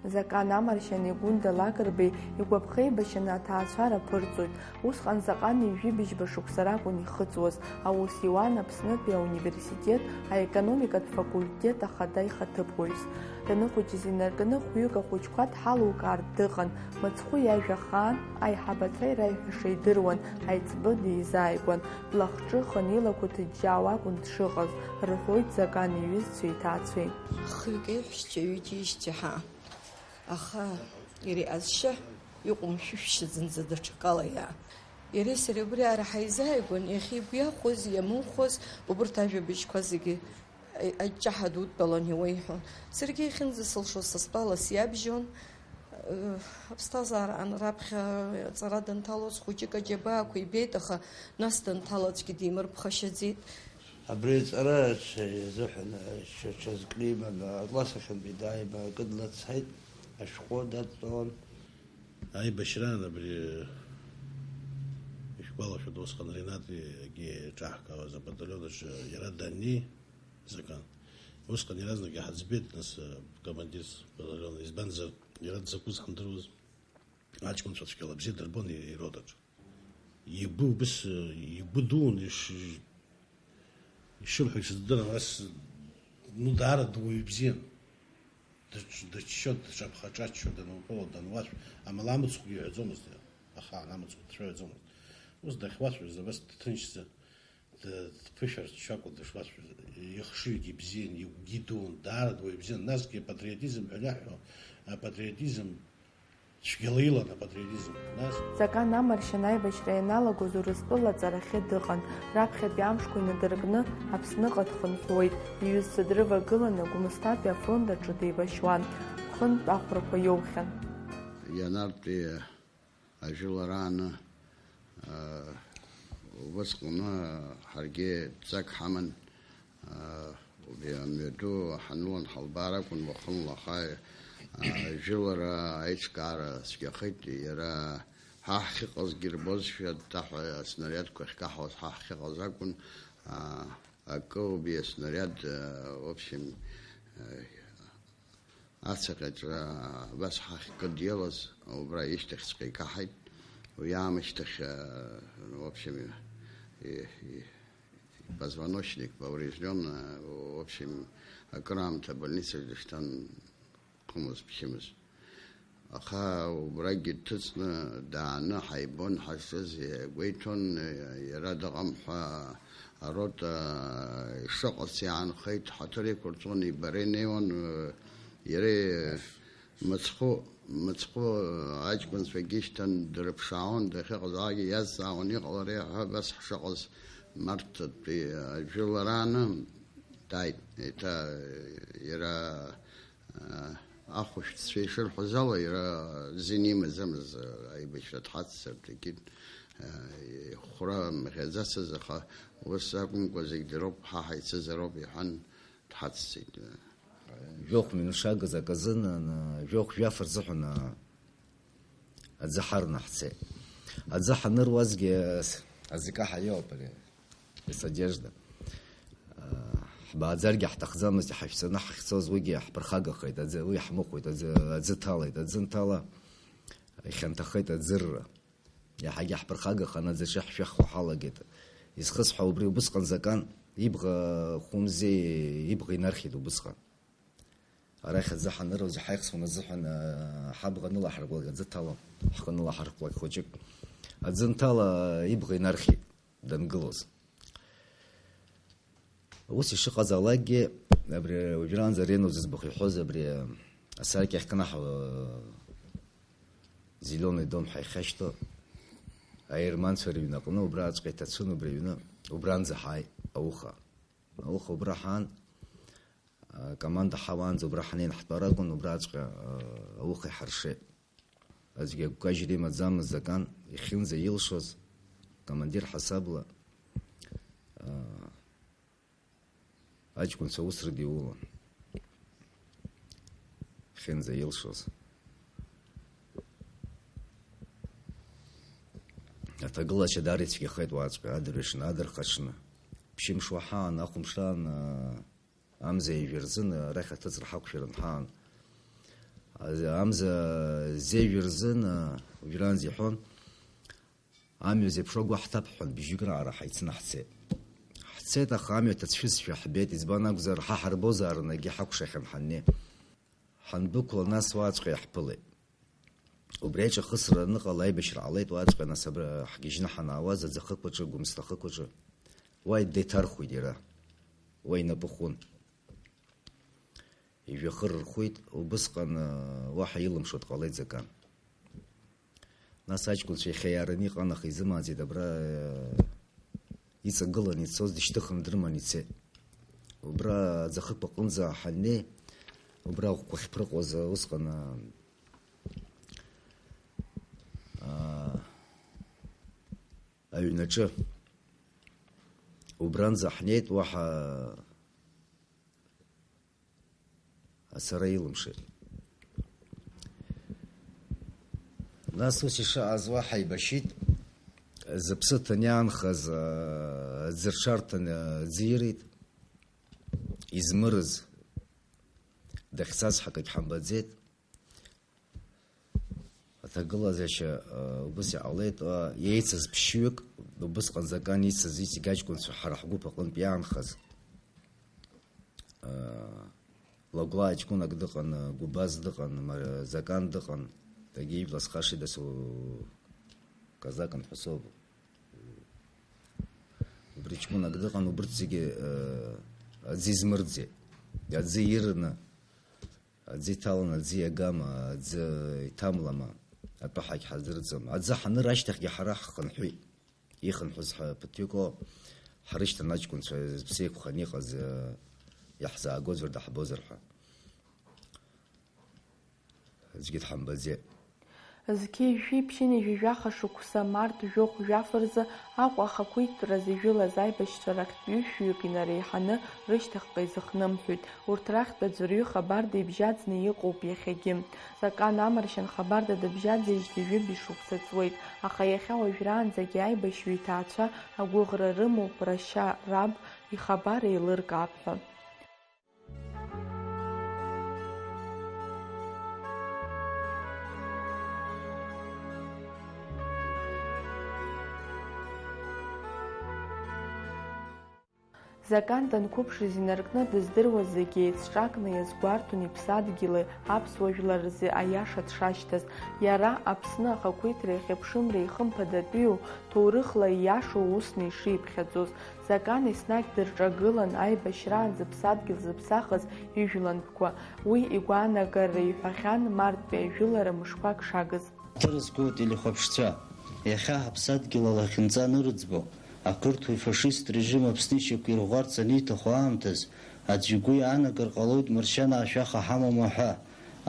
Закан Амаршьани Гәында Лакрбеи игәаԥхеибашьаны аҭаацәара ԥырҵоит. Усҟан Закан ҩажәи быжьба шықәса ракәын ихыҵуаз. Аус иуан Аԥснытәи ауниверситет аекономикатә факультет ахада ихаҭыԥуаҩс. Даныхәыҷыз инаркны хәҩык ахәыҷқәа дҳалукаартә дыҟан. Мыцхәы иажәа хаан, аиҳабацәа ираиҳәаша идыруан, аиҵбы дизааигәан, длахҿыхын, илақәа ҭыџьџьаауа акәын дшыҟаз, рҳәоит Закан иҩызцәеи иҭаацәеи. Хҩык еиҳәшьцәа, ҩыџьа еишьцәа ҳәа. Аха иара иҟазшьа иҟәымшәышәшьа зынӡа даҽакала иа-, иареи сареи убри ара ҳаизааигәан, иахьа игәы иахәоз, иамыхәоз, убырҭ ажәабжьқәа зегьы аҷҷаҳәа дудтәалан иуеиҳәон. Саргьы иахьынӡасылшоз са стәала сиабжьон. Аԥсҭазаараан раԥхьа аҵара данҭалоз хәыҷык аџьабаақәа ибеит, аха нас данҭала аӡәгьы димырԥхашьаӡеит. Абри аҵара ҽа-, изыҳәан, ҽа-, ҽазкны иман, акласс ахьынтәи дааима акы длацҳаит, ашәҟәы дадтәалан. Аибашьраан абри, ишәгәалашәоит, усҟан Ринат-гьы иҿаҳкаауаз абаталион аҿы иара даннеи, Закан. Усҟан иаразнак иҳаӡбеит, нас, командирс баталион, избанзар, иара дзакәыз ҳандыруаз, аҷкәынцәа цәгьала бзиа дырбон и-, иротаҿ. Игәы убыс, игәы дуун, иш-, ишырҳәо исыздырам, ас, ну, даара дуаҩ бзиан. Дыч-, дыччо, дҿаԥха-ҿаччо, дануԥыло, дануашә, амала амыцхәгьы иҳәаӡомызт, ахаан амыцхә дцәыҳәаӡомызт. Ус дахьуашәыз, абас дҭынчӡа, д-, дԥышәарччакәа дышуашәыз, ихшыҩгьы бзиан, игәгьы дуун, даара дуаҩ бзиан. Насгьы апатриотизм ҳәа иаҳҳәо, апатриотизм цәгьала илан апатриотизм. Нас Закан Амаршьан аибашьра ианалагоз Урыстәыла аҵарахьы дыҟан. Раԥхьатәи амшқәа инадыркны Аԥсныҟа дхынҳәуеит. Иҩызцәа дрывагыланы Гәымсҭатәи афронт аҿы деибашьуан. Хынтә ахәрақәа иоухьан. Ианартәи ажәыларааны, аа, убысҟаны ҳаргьы ҵак ҳаман, аа, убри амҩаду ҳанылан ҳалбаар акәын уахынла, аха, аа, ажәылара аиҿкаара цәгьахеит, иара ҳа ҳахьыҟазгьы рбозшәа, даҳәа аснариадқәа ахькаҳауаз ҳа ҳахьыҟаз акәын, аа, акы убри аснариад, аа, в общем, аа, Ацаҟьаҿы абас ҳахькыдиалаз, убра ишьҭахьҵәҟьа икаҳаит. Уи аамышьҭахь, э, в общем, и, и, и позвоночник повреждён, э, в общем, акыраамҭа абольницаҿ дышьҭан, хымыз-ԥшьымыз. Аха убрагьы дҭыҵны дааны ҳаибон ҳазҿыз, игәеиҭон, э, иара дыҟам ҳәа арота ишыҟац иаанхеит, ҳаҭыр иқәырҵон, ибара инеиуан, э, Иара мыцхәы, мыцхәы аҷкәынцәагьы ишьҭан, дрыԥшаауан, дахьыҟазаалакгьы иазҵаауан, иҟалари ҳәа, абас ҳшыҟаз Марҭатәи ажәыларааны дааит. Еиҭа иара, а, ахәышәтәцәа ишырҳәоз ала, иара зин имаӡамыз аибашьра дҳаццартә егьит, а, ихәра мӷьаӡацыз, аха ус акәымкәа, зегь дароуп, ҳа ҳаицызароуп, иҳәан, дҳаццеит. Жәохә мҩышагаз аказы, жәохә жәаф рзыҳәан аӡы ҳарны ҳцеит. Аӡы ҳаныруазгьы, аӡы каҳаиоуп ари, с одежда. Ҳбааӡаргьы ҳҭахӡамызт, иҳашәҵаны ҳахьцоз, уигьы ҳԥырхагахеит, аӡы, уи ҳмыхәеит, аӡы, аӡы ҭалеит, аӡы нҭала, ихьанҭахеит аӡырра. Иаҳагьы ҳԥырхагахан, аӡаҿы ҳшәахуа ҳалагеит. Изхысҳәа убри убысҟан Закан ибӷа хәымзеи ибӷа инархьит убысҟан. Арахь аӡы ҳанырауаз иҳаихсуан азыҳәан, ҳабӷа нылаҳаркылак аӡы ҭалон, ҳхы нылаҳаркылак хәыҷык. Аӡы нҭала ибӷа инархьит дангылоз. Ус ишыҟазаалакгьы, абри уажәраанӡа Рено зыӡбахә иҳәоз абри асаркьа ахькнаҳау, Зеленый дом ҳәа ихьашьҭоу аерманцәа рыҩны аҟны, убраҵәҟьа иҭацәын убри аҩны, убранӡа ҳааит ауха. Ауха убра ҳаан, акоманда ҳауаанӡа убра ҳанеин ҳтәар акәын, убраҵәҟьа, а, ауха иҳаршеит. Аӡәгьы агәкажьра имаӡамызт Закан, ихьынӡа илшоз, командир ҳасабла, а, аҷкәынцәа аус рыдиулон. Ихьынӡа илшоз. Аҭагылазаашьа даара ицәгьахеит уаҵәҟьа, адырҩаҽны, адырхаҽны. Ԥшьымш уаҳан, ахәымшаан, а, Амза ижәырзын, арахь аҭыҵра ҳақәшәарын ҳаан. Амза зежәырзын, уажәраанӡа иҳәон, амҩа зеиԥшу агәы ҳҭап ҳәа, бжьҩык раара ҳаицны ҳцеит. Ҳцеит, аха амҩа ҭацәшәызшәа ҳбеит, избан акәзар, ҳа ҳарбозаарын, егьи ҳакәшахьан ҳаннеи. Ҳандәықәла, нас уаҵәҟьа иаҳԥылеит. Убри аиҿахысра аныҟала, аибашьра ҟалеит уаҵәҟьа, нас абра ҳгьежьны ҳанаауаз аӡахықәаҿы, Гәымсҭа ахықәаҿы, уа деиҭархәеит иара. Уа инапы хәын. Ижәҩахыр рхәит, убысҟан, уаҳа илымшо дҟалеит Закан. Нас аҷкәынцәа иахьа иаараны иҟан, аха изымааӡеит абра, иҵагыланы ицоз, дышьҭыхны дрыманы ицеит. Убра аӡахықә аҟынӡа ҳаннеи, убра аӷәқәа ахьԥрыҟоз усҟан, аа, аҩнаҿы. Убранӡа ҳнеит, уаҳа ацара илымшеит. Нас ус ишыҟаз уаҳа ибашьит, зыԥсы ҭаны иаанхаз, аа, ӡырҽарҭаны ӡирит, измырыз дахьцаз ҳакагь ҳамбаӡеит. Аҭагылазаашьа, а, убыс иҟалеит, а, еицыз ԥшьҩык, убысҟан Закан ицыз, иҵегь аҷкәынцәа ҳара ҳгәыԥ аҟынтә иаанхаз, а, Лагәлаа ҷкәынак дыҟан, а, Гәыбаз дыҟан, Ма-, Закан дыҟан, дагьы ижәла схашеит, дасу казакын ҳәа соуп. Убри ҷкәынак дыҟан, убырҭ зегьы, а, аӡы измырӡеит, аӡы ирны. Аӡы иҭалан, аӡы иагама, аӡы иҭамлама, атәы ҳагь ҳаздырӡом. Аӡы ҳаныр ашьҭахьгьы ҳара ҳхынҳәит. Ихынҳәыз ҳа-, ԥыҭҩык ҳрышьҭан аҷкәынцәа зыԥсы еиқәханы иҟаз, э, иаҳзаагозар, даҳбозар ҳәа. Аӡәгьы дҳамбаӡеит. Зқьи жәшәи ԥшьынҩажәи жәаха шықәса март жәохә-жәаф рзы Аҟәа ахақәиҭтәразы ижәылаз аибашьцәа рахьтә ҩышәҩык инареиҳаны рышьҭахьҟа изыхнымҳәит. Урҭ рахьтә аӡәырҩы хабарда ибжьаӡны иҟоуп иахьагьы. Закан амаршьан хабарда дыбжьаӡижьҭеи ҩыбжа шықәса ҵуеит, аха иахьа уажәраанӡагьы аибашьҩы иҭаацәа агәыӷра рымоуп рашьа раб ихабар еилыркаап ҳәа. Закан данқәыԥшыз инаркны дыздыруаз зегьы еицҿакны иазгәарҭон иԥсадгьыли аԥсуа жәлари рзы аиаша дшашьҭаз. Иара Аԥсны ахақәиҭреи ахьыԥшымреи ихымԥадатәиу, ҭоурыхла ииашоу усны ишиԥхьаӡоз. Закан еснагь дырҿагылан аибашьраан зыԥсадгьыл зыԥсахыз ижәлантәқәа. Уи игәаанагарра иҳәахьан марттәи ажәылара мышқәак шагыз. Ҳаҭыр зқәу ателехәаԥшцәа, иахьа ҳаԥсадгьыл алахьынҵа анырыӡбо, ақырҭуа ифашист режим Аԥсны ишьақәирӷәӷәарц аниҭаху аамҭаз, аӡәы игәы иаанагар ҟалоит Маршьанаа шәаха ҳамоума ҳәа,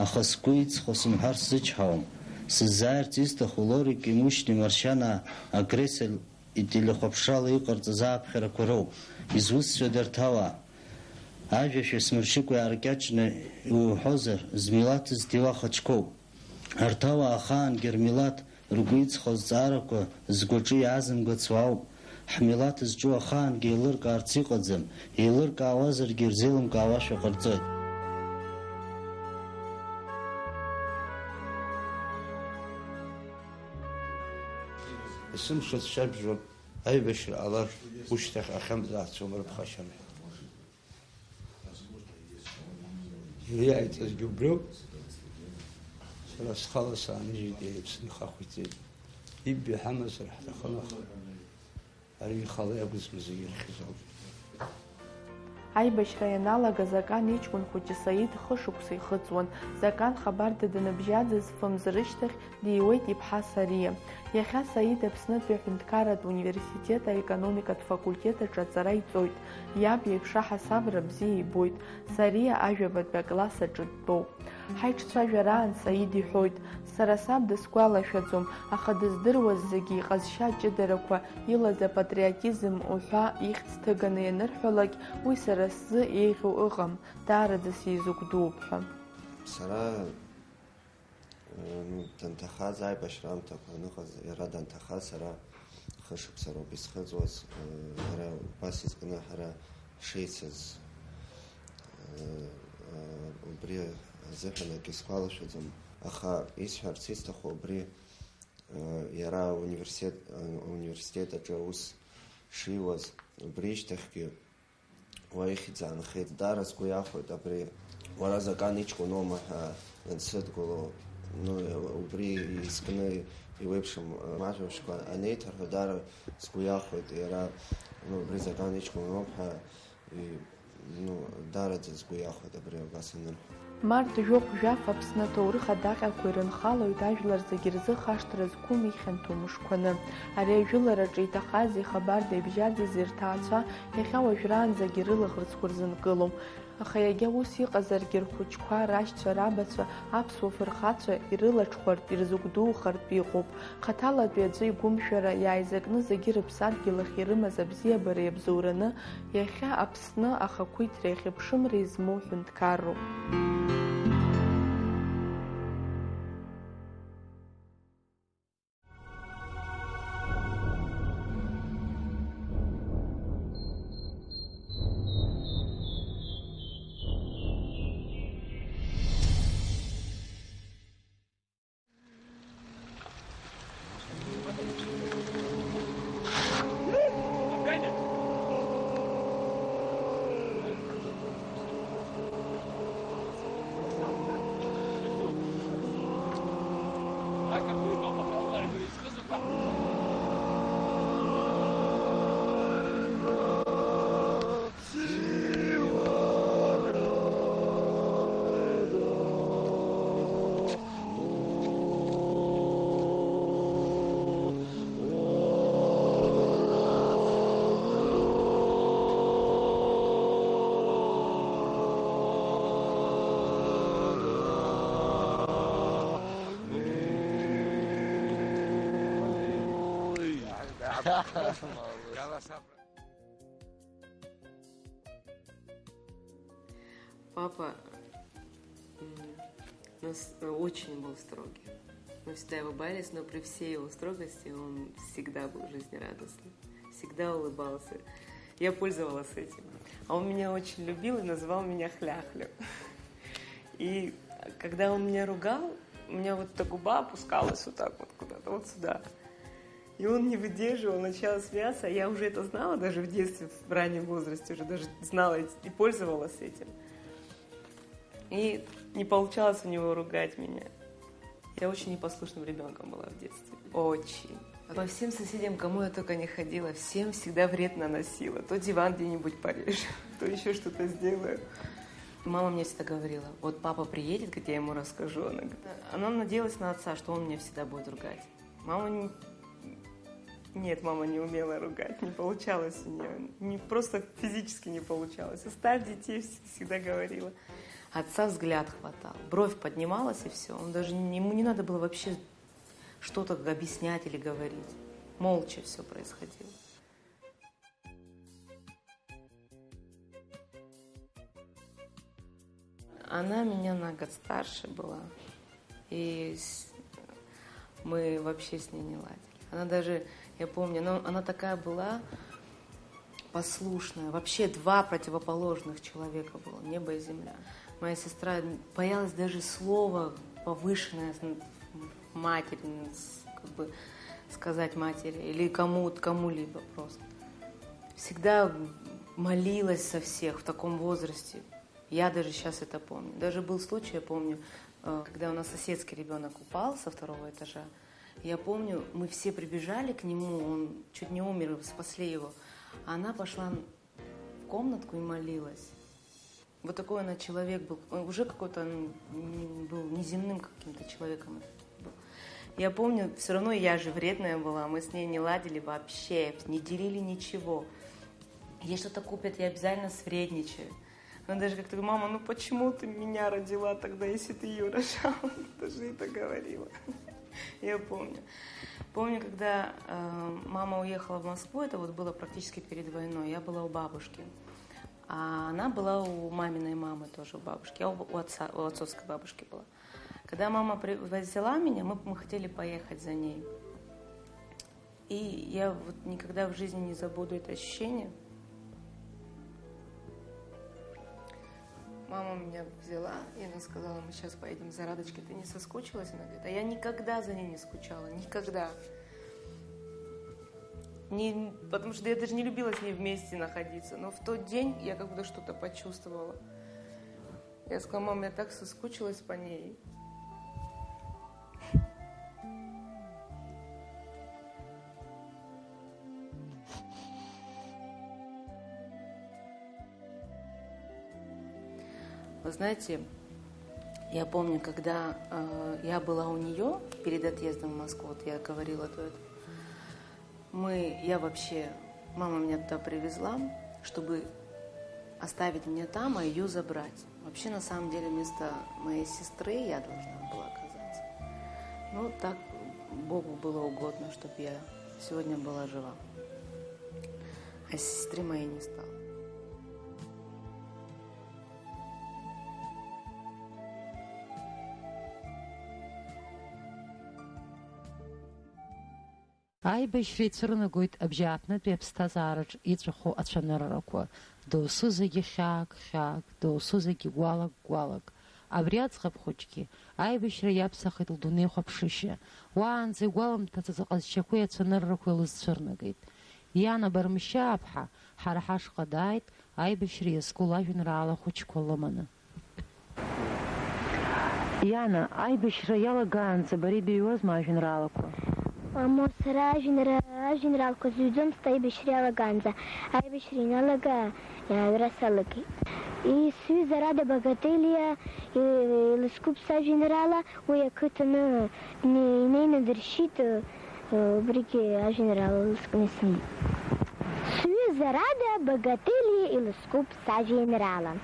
аха сгәы иҵхо сымҳәар сзычҳауам. Сыззааирц исҭаху Лорик Имушьни Маршьанаа агрессор ителехәаԥшрала иҟарҵаз ааԥхьарақәа роуп. Изусҭцәада арҭ ауаа? Ажәа шәасмыршьыкәа иааркьаҿны иуҳәозар, змилаҭ зҭиуа ахаҿқәоуп. Арҭ ауаа ахаангьы рмилаҭ ргәы иҵхо азҵаарақәа згәаҿы иаазымгац уаауп. Ҳмилаҭ зҿу ахаангьы еилыркаарц иҟаӡам, еилыркаауазаргьы ирзеилымкаауашәа ҟарҵоит. Есымша дцәажәоуп, аибашьра ҟалар, ушьҭахь ахьымӡаацәоу мырԥхашьан ҳәа. Иара иааиҵазгьы убриоуп. Сара схала сааныжьит, иара иԥсны ихахәиҵеит. Иббо иҳамазар ҳҭахын, аха ари ихала иакәызма зегьы ирыхьӡо. Аибашьра ианалага, Закан иҷкәын хәыҷы Саид хышықәса ихыҵуан. Закан хабарда даныбжьаӡыз фымз рышьҭахь диуеит иԥҳа Сариа. Иахьа Саид Аԥснытәи аҳәынҭқарратә университет аекономикатә факультет аҿы аҵара иҵоит. Иаб иеиԥш аҳасабра бзиа ибоит. Сариа ажәабатәи акласс аҿы дтәоуп. Ҳаиҿцәажәараан Саид иҳәоит, сара саб дысгәалашәаӡом, аха дыздыруаз зегьы иҟазшьа ҷыдарақәа, илаз апатриотизм уҳәа ихьӡ ҭыганы ианырҳәалак, уи сара сзы еиӷьу ыҟам, даараӡа сизыгәдууп ҳәа. Сара, э, ну, данҭахаз, аибашьра аамҭақәа аныҟаз, иара данҭахаз, сара хышықәса роуп исхыҵуаз, э, иара убас изкны ҳара ҳшеицыз, э, э, убри азыҳәан акгьы сгәалашәаӡом. Аха исҳәарц исҭаху убри, э, иара ауниверситет, э, ауниверситет аҿы аус шиуаз, убри ишьҭахьгьы уа ихьӡ аанхеит. Даара сгәы иахәеит абри, уара Закан иҷкәын уоума ҳәа дансыдгыло, ну, убри изкны иуеиԥшым, э, ажәабжьқәа анеиҭарҳәо, даара сгәы иахәеит иара, ну, убри Закан иҷкәын уоуп ҳәа, и-, ну, даараӡа сгәы иахәеит абри абас анырҳәо. Март жәохә-жәаф Аԥсны аҭоурых адаҟьақәа ирынхалоит ажәлар зегьы рзы хашҭра зқәым ихьанҭоу мышқәаны. Ари ажәылараҿы иҭахази хабарда ибжьаӡызи рҭаацәа иахьа уажәраанӡагьы рылаӷырӡқәа рзынкылом. Аха иагьа ус иҟазаргьы, рхәыҷқәа, рашьцәа, рабацәа, аԥсуа фырхацәа ирылаҽхәартә, ирзыгәдухартә иҟоуп. Хаҭалатәи аӡәы игәымшәара иааизакны зегьы рыԥсадгьыл ахь ирымаз абзиабара иабзоураны, иахьа Аԥсны ахақәиҭреи ахьыԥшымреи змоу ҳәынҭқарроуп. Папа, м, у нас, э, очень был строгий. Мы всегда его боялись, но при всей его строгости он всегда был жизнерадостный, всегда улыбался. Я пользовалась этим. А он меня очень любил и называл меня Хляхлю. И когда он меня ругал, у меня вот эта губа опускалась вот так вот куда-то, вот сюда. И он не выдерживал, начал смеяться, а я уже это знала даже в детстве, в раннем возрасте уже даже знала и, и пользовалась этим. И не получалось у него ругать меня. Я очень непослушным ребенком была в детстве. Очень. По всем соседям, кому я только не ходила, всем всегда вред наносила. То диван где-нибудь порежу, то еще что-то сделаю. Мама мне всегда говорила: «Вот папа приедет, как я ему расскажу». Она говорит, она надеялась на отца, что он меня всегда будет ругать. Мама не... Нет, мама не умела ругать, не получалось у нее. Не, просто физически не получалось. Оставь детей, вс-, всегда говорила. Отца взгляд хватал, бровь поднималась и все. Он даже не, ему не надо было вообще что-то объяснять или говорить. Молча все происходило. Она меня на год старше была, и с-, мы вообще с ней не ладили. Она даже, я помню, она, она такая была послушная. Вообще два противоположных человека было, небо и земля. Моя сестра боялась даже слова повышенное с-, матери, с-, как бы сказать матери или кому, кому-либо просто. Всегда молилась за всех в таком возрасте. Я даже сейчас это помню. Даже был случай, я помню, э, когда у нас соседский ребенок упал со второго этажа. Я помню, мы все прибежали к нему, он чуть не умер, спасли его. А она пошла в комнатку и молилась. Вот такой она человек был. Он уже какой-то, м, был неземным каким-то человеком. Я помню, все равно я же вредная была, мы с ней не ладили вообще, не делили ничего. Ей что-то купят, я обязательно свредничаю. Она даже как-то говорит: «Мама, ну почему ты меня родила тогда, если ты ее рожала?» Даже это говорила. Я помню. Помню, когда э, мама уехала в Москву, это вот было практически перед войной, я была у бабушки. А она была у маминой мамы тоже, у бабушки. Я у, у отца, у отцовской бабушки была. Когда мама при- взяла меня, мы, мы хотели поехать за ней. И я вот никогда в жизни не забуду это ощущение. Мама меня взяла, и она сказала: «Мы сейчас поедем за Радочкой. Ты не соскучилась?» Она говорит: «А я никогда за ней не скучала, никогда». Не, потому что я даже не любила с ней вместе находиться. Но в тот день я как будто что-то почувствовала. Я сказала: «Мам, я так соскучилась по ней». Вы знаете, я помню, когда э, я была у нее перед отъездом в Москву, вот я говорила до этого, мы, я вообще, мама меня туда привезла, чтобы оставить меня там, а ее забрать. Вообще, на самом деле, вместо моей сестры я должна была оказаться. Ну, так Богу было угодно, чтобы я сегодня была жива. А сестры моей не стало. Аибашьра ицәырнагоит абжьааԥнытәи аԥсҭазаараҿ иҵәаху ацәаныррақәа, досу зегьы хьаак-хьаак, досу зегьы гәалак-гәалак. Абри аӡӷаб хәыҷгьы аибашьра иаԥсахит лдунеихәаԥшышьа. Уаанӡа игәалымҭаӡац аҟазшьақәеи ацәаныррақәеи лызцәырнагеит. Иана Бармшьааԥҳа ҳара ҳашҟа дааит, аибашьра иазку лажәеинраала хәыҷқәа лыманы. Иана, аибашьра иалагаанӡа бара ибыҩуазма ажәеинраалақәа? Мамоу, сара ажәеинра-, ажәеинраалақәа зыҩӡомызт аибашьра иалагаанӡа. Аибашьра иналага, аҩра салагеит. И-, сҩыза Рада Багателиа и-, илызкуп сажәеинраала, уи ақыҭаны дне-, инеины дыршьит, э, убригьы ажәеинраала лызкны исымоуп. Сҩыза Рада Багателиа илызкуп сажәеинраала.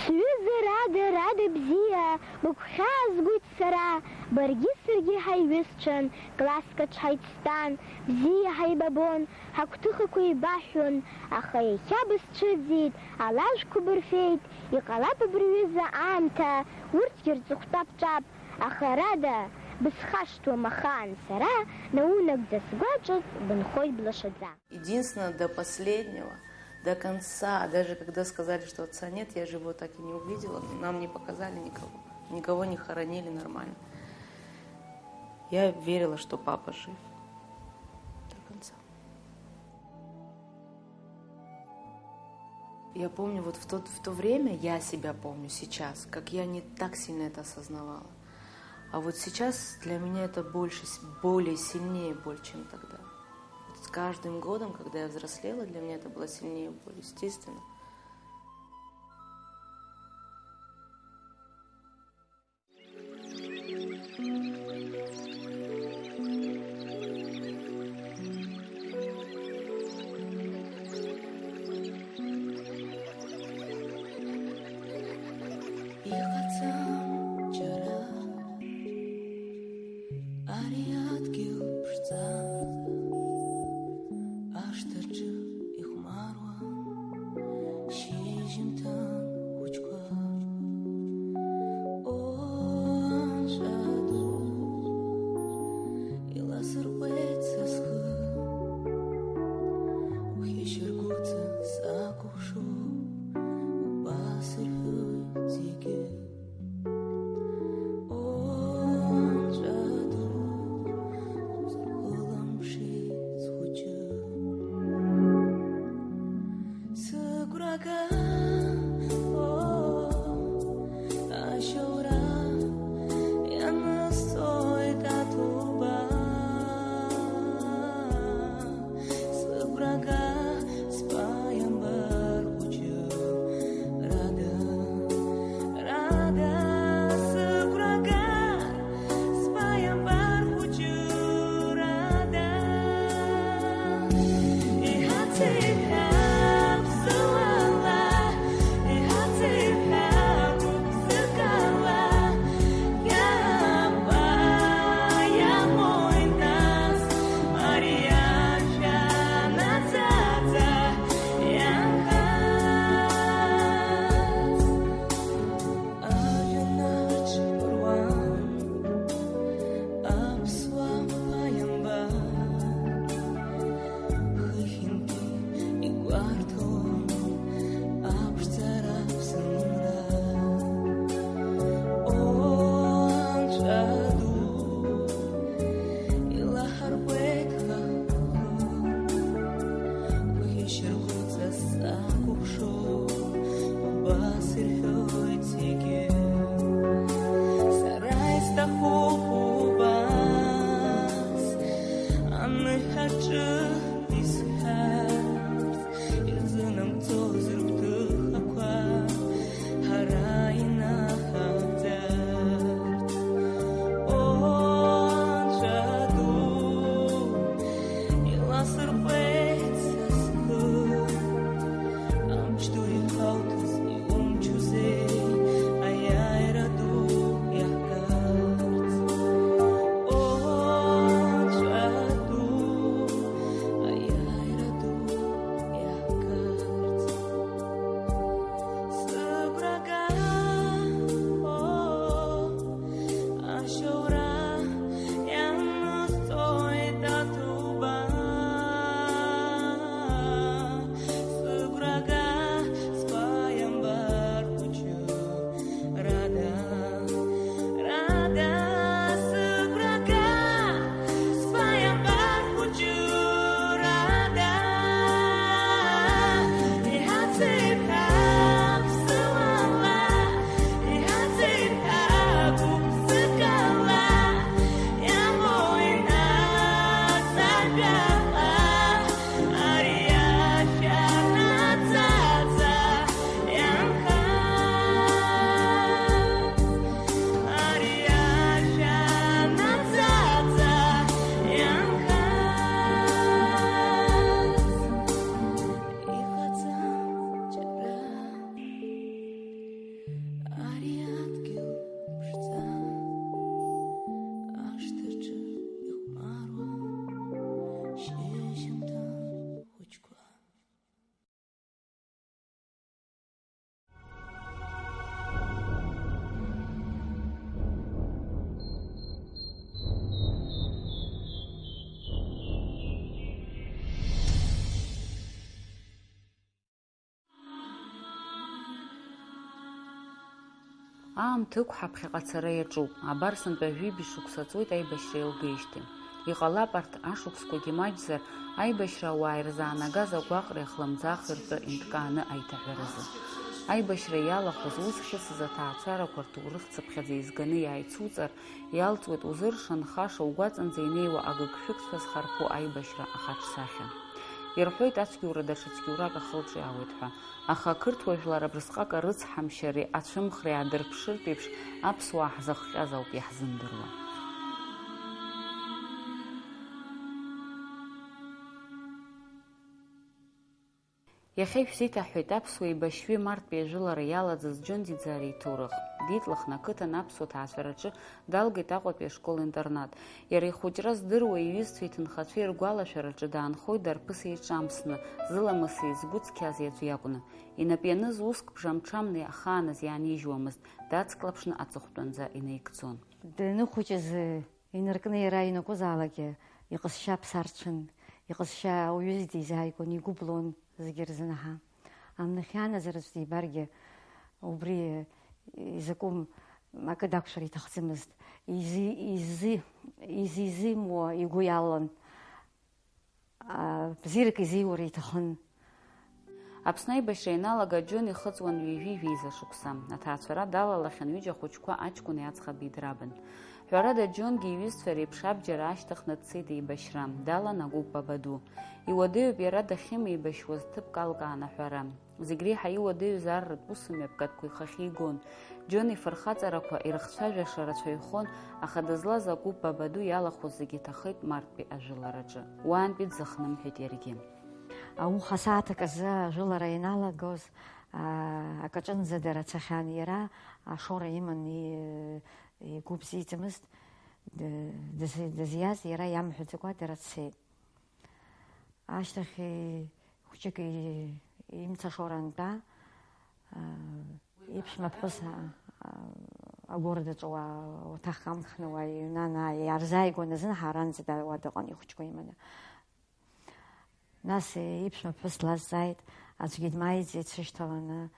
Сҩыза Рада, Рада бзиа, быгәхьаазгоит сара, баргьы саргьы ҳаиҩызцәан, класск аҿы ҳаицтәан, бзиа ҳаибабон, ҳагәҭыхақәа еибаҳҳәон, аха иахьа бысцәыӡит, алажәқәа бырфеит, иҟалап абри аҩыза аамҭа, урҭгьы рҵыхәтәа бҿаб, аха Рада, бысхашҭуам ахаан сара, наунагӡа сгәаҿы бынхоит блашаӡа. Единственное, до последнего, до конца, даже когда сказали, что отца нет, я же его так и не увидела, нам не показали никого, никого не хоронили нормально. Я верила, что папа жив до конца. Я помню, вот в, тот, в то время, я себя помню сейчас, как я не так сильно это осознавала. А вот сейчас для меня это больше, с- более сильнее боль, чем тогда. Вот с каждым годом, когда я взрослела, для меня это была сильнее боль, естественно. Аамҭа ықәҳа ԥхьаҟа ацара иаҿуп, абар сынтәа жәибжь шықәса ҵуеит аибашьра еилгеижьҭеи. Иҟалап арҭ ашықәсқәагьы маҷзар, аибашьра ауаа ирзаанагаз агәаҟреи ахлымӡаахи ртәы инҭкааны аиҭаҳәаразы. Аибашьра иалахәыз, ус хьысыз аҭаацәарақәа рҭоурых цыԥхьаӡа еизганы иааицуҵар, иалҵуеит узыршанхаша угәаҵанӡа инеиуа агыгшәыгцәа зхарԥоу аибашьра ахаҿсахьа. Ирҳәоит, ацәгьоура даҽа цәгьоурак ахылҿиаауеит ҳәа. Аха ақырҭуа жәлар абрысҟак арыцҳамшьареи ацәымӷреи аадырԥшыртә еиԥш, аԥсуаа ҳзыхҟьаз ауп иаҳзымдыруа. Иахьа ишәзеиҭаҳҳәеит аԥсуа еибашьҩы Марҭтәи ажәылара иалаӡыз Џьон Ӡиӡариа иҭоурых. Дитлахны ақыҭан аԥсуа ҭаацәараҿы далгеит Аҟәатәи ашкол-интернат. Иара ихәыҷра здыруа иҩызцәеи иҭынхацәеи ргәалашәараҿы даанхоит дарԥысеиҿамсны, зыламыси згәы цқьази аӡә иакәны. Инап ианыз уск бжамҽамны ахааназ иаанижьуамызт, дацклаԥшны аҵыхәтәанӡа инаигӡон. Даныхәыҷыз, инаркны иара ианакәызаалакгьы, иҟазшьа аԥсарцәын, иҟазшьа ауаҩы дизааигәан, игәы блон зегьы рзынаҳа. Амнахьы анаӡараҿ дибаргьы, убри изакәым акы дақәшәар иҭахӡамызт. Изи-, изи-, изизимуа игәы иалан. А, бзиарак изиура иҭахын. Аԥсны аибашьра ианалага Џьон ихыҵуан ҩажәи жәеиза шықәса. Аҭаацәара далалахьан ҩыџьа ахәыҷқәа аҷкәыни аӡӷаби драбын. Ҳәарада, Џьонгьы иҩызцәа реиԥш абџьар аашьҭыхны дцеит еибашьра, далан агәыԥ Бабаду. Иуадаҩуп иара дахьымеибашьуаз ҭыԥк алкаан аҳәара. Зегь реиҳа иуадаҩыз арратә усмҩаԥгатәқәа ихахьы игон. Џьон ифырхаҵарақәа ирыхцәажәаша рацәаҩхон, аха дызлаз агәыԥ Бабаду иалахәыз зегьы ҭахеит Марҭтәи ажәылараҿы. Уаантәи дзыхнымҳәит иаргьы. Ауха сааҭак азы ажәылара ианалагоз, аа, акаҿынӡа дара цахьан. Иара ашоура иман, и-, игәы бзиаӡамызт. Д-, дыз-, дызиаз иара иамҳәаӡакәа дара цеит. Ашьҭахь, хәҷык и-, имцашоура антәа, аа, иԥшәма ԥҳәыс, аа, аа, агәыра даҿуа уаҭахк амхны уа иҩнан, аа, иаарзааигәан азын ҳаранӡа да-, уа дыҟан ихәҷқәа иманы. Нас, э, иԥшәма ԥҳәыс длазҵааит, аӡәгьы дмааиӡеит, сышьҭаланы,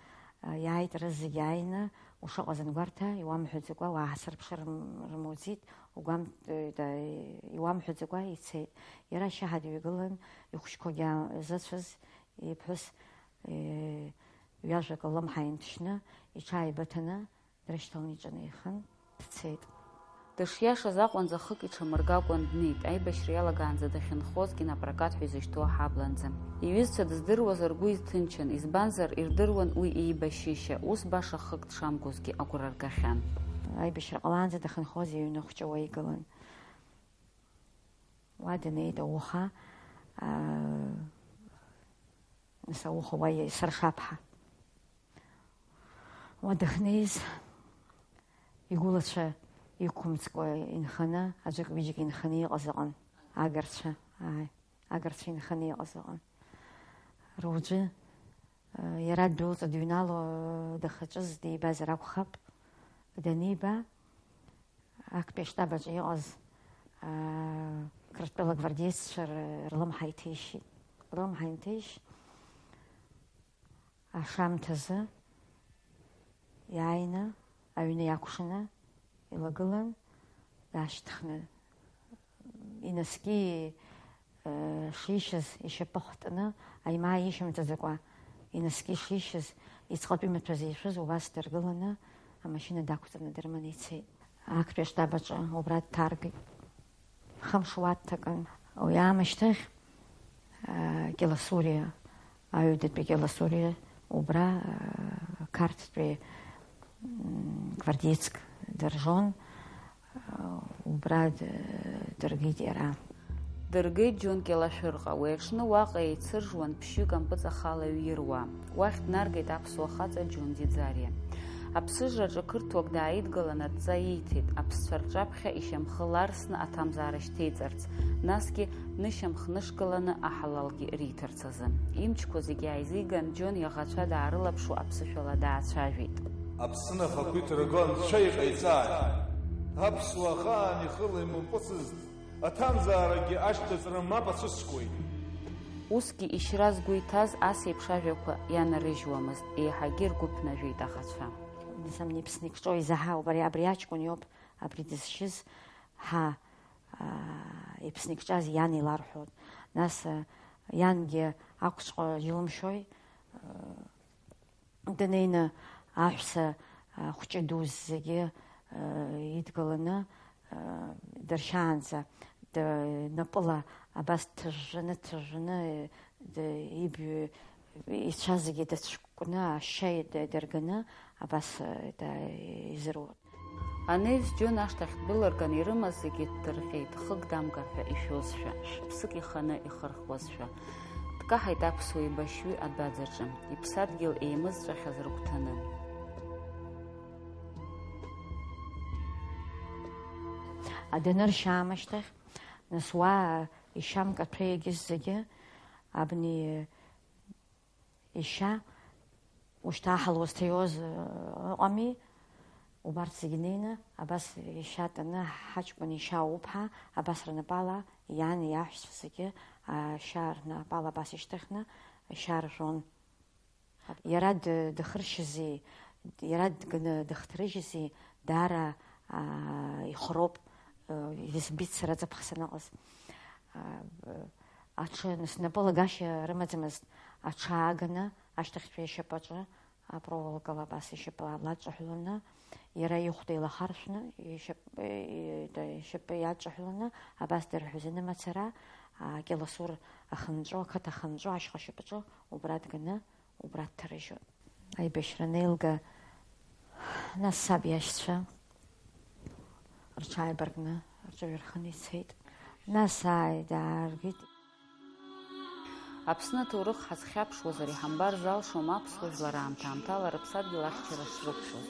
э, иааит рызегь ааины, ушыҟаз ангәарҭа, иуамҳәаӡакәа, уааҳасырԥшыр рм-, рмуӡеит, угәам-, э, да, иуамҳәаӡакәа ицеит. Иара ашьаҳа дҩагылан, ихәыҷқәагьы аа-, зыцәаз иԥҳәыс, э, ҩажәак ллымҳа инҭшьны, иҽааибыҭаны, дрышьҭаланы иҿынеихан, дцеит. Дышиашаз аҟынӡа хык иҽамыргакәан днеит, аибашьра иалагаанӡа дахьынхоз кинопрокат ҳәа изышьҭоу аҳабланӡа. Иҩызцәа дыздыруаз ргәы изҭынчын, избанзар, ирдыруан уи еибашьышьа, ус баша хык дшамгозгьы агәра ргахьан. Аибашьра ҟалаанӡа дахьынхоз иҩны хәҷы уа игылан. Уа днеит ауха, аа, нас ауха уа исыршап ҳәа. Уа дахьнеиз, игәылацәа иқәымҵкәа инханы, аӡәык-ҩыџьак инханы иҟаз ыҟан, агарцәа, ааи, агарцәа инханы иҟаз ыҟан. Руаӡәы, э, иара дәылҵ дыҩнало, дахьаҿыз дибазар акәхап, даниба, актәи аштаб аҿы иҟаз, аа, Қырҭтәыла гвардееццәа р-, рлымҳа иҭишьит. Рлымҳа инҭишь, ашамҭазы иааины, аҩны иакәшаны илагылан, дашьҭхны, инаскьа, э, шишьыз ишьапы хтны, аимаа ишьамҵаӡакәа, инаскьа шишьыз, иҵҟатәи маҭәа зишәыз убас дыргыланы, амашьына дақәҵаны дырманы ицеит. Актәи аштаб аҿы убра дҭаркит. Хымш уа дҭакын. Уи аамышьҭахь, э, Кьыласуриа, аҩадатәи Кьыласуриа убра, э, Қарҭтәи, м, гвардеецк дыржон, э, убра д-, дыргеит иара. Дыргеит Џьон Кьалашәырҟа. Уи аҽны уаҟа еицыржуан ԥшьҩык ампыҵахалаҩ ируаа. Уахь днаргеит аԥсуа хаҵа Џьон Ӡиӡариа. Аԥсыжраҿы қырҭуак дааидгылан адҵа ииҭеит, аԥсцәа рҿаԥхьа ишьамхы ларсны аҭамзаара шьҭеиҵарц, насгьы нышьамх нышгаланы аҳалалгьы риҭарц азы. Имчқәа зегьы ааизиган, Џьон иаӷацәа даарылаԥшуа аԥсышәала даацәажәеит. Аԥсны ахақәиҭра гон, анцәа иҟаиҵааит. Аԥсуа ахаан ихыла импыҵызт, аҭамзаарагьы ашьҭыҵра мап ацәыскуеит. Усгьы ишьра згәы иҭаз ас еиԥш ажәақәа ианарыжьуамызт, еиҳагьы ргәы ԥнажәеит аӷацәа. Несомненно, иԥсны икҿоу изаҳауп, ари абри аҷкәын иоуп, абри дызшьыз, ҳа, аа, иԥсны икҿаз иан иларҳәоит. Нас, а, иангьы ақәцәҟа илымшои, а, днеины аҳәса, а, хәҷы ду зегьы, а, идгыланы, а, дыршьаанӡа, д-, напыла абас ҭыжәжәаны, ҭыжәжәаны, д-, иб-, ицәа зегьы дацәкәны, ашьа ид-, дырганы, абас, а, да-, изыруит. Анеҩс Џьон ашҭахь дәылырган, ирымаз зегьы ддырҟьеит, хык дамгар ҳәа ишәозшәа, шәыԥсык иханы ихырхуазшәа. Дкаҳаит аԥсуа еибашьҩы адәаӡаҿы, иԥсадгьыл еимызҵәахьаз рыгәҭаны. Адәаныршьа аамышьҭахь, нас уа ишьамкаҭәа егьыс зегьы, абни ишьа, ушьҭа ҳалуазҭаиуаз, ы, ыҟами, убарҭ зегьы неины, абас ишьа таны, ҳаҷкәын ишьа уԥҳа, абас рнапала, иан, иаҳәшьцәа зегьы, ашьа рнапала абас ишьҭыхны, ашьа ржәон. Иара д-, дыхыршьызи, иара дганы дыхҭрыжьызи, даара, аа, ихроуп, ы, избеит сара аҵыԥх саныҟаз. Аа, б-, аҽы, нас, напылагашьа рымаӡамызт, аҽы ааганы, ашьҭахьтәи ишьапаҿы, апроволокала абас ишьапы лаҿаҳәаланы, иара ихәда илахаршәны, ишьап-, и-, да, ишьапы иаҿаҳәаланы, абас дырҳәазаны мацара, акьаласур ахынҵәо, ақыҭа ахынҵәо, ашьха шьапаҿы убра дганы, убра дҭарыжьуан. Аибашьра анеилга, нас саб иашьцәа рҽааибаркны, рҿаҩа рхын ицеит. Нас ааи, дааргеит. Аԥсны аҭоурых ҳазхьаԥшуазар, иҳамбар залшом аԥсуа жәлар аамҭа-аамҭала рыԥсадгьыл ахьчара шрықәшәоз.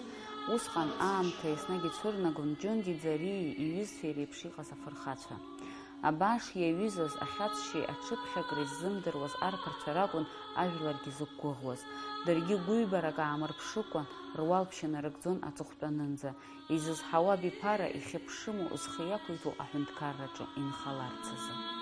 Усҟан аамҭа еснагь ицәырнагон Џьон Ӡариеи иҩызцәеи реиԥш иҟаз афырхацәа. Абааш иаҩызаз ахьаҵшьеи аҽыԥхьакреи ззымдыруаз арԥарцәа ракәын ажәларгьы зықәгәыӷуаз. Даргьы гәыҩбарак аамырԥшыкәан, руалԥшьа нарыгӡон аҵыхәтәанынӡа. Изызҳауа абиԥара ихьыԥшыму, зхы иақәиҭу аҳәынҭқарраҿы инхаларц азы.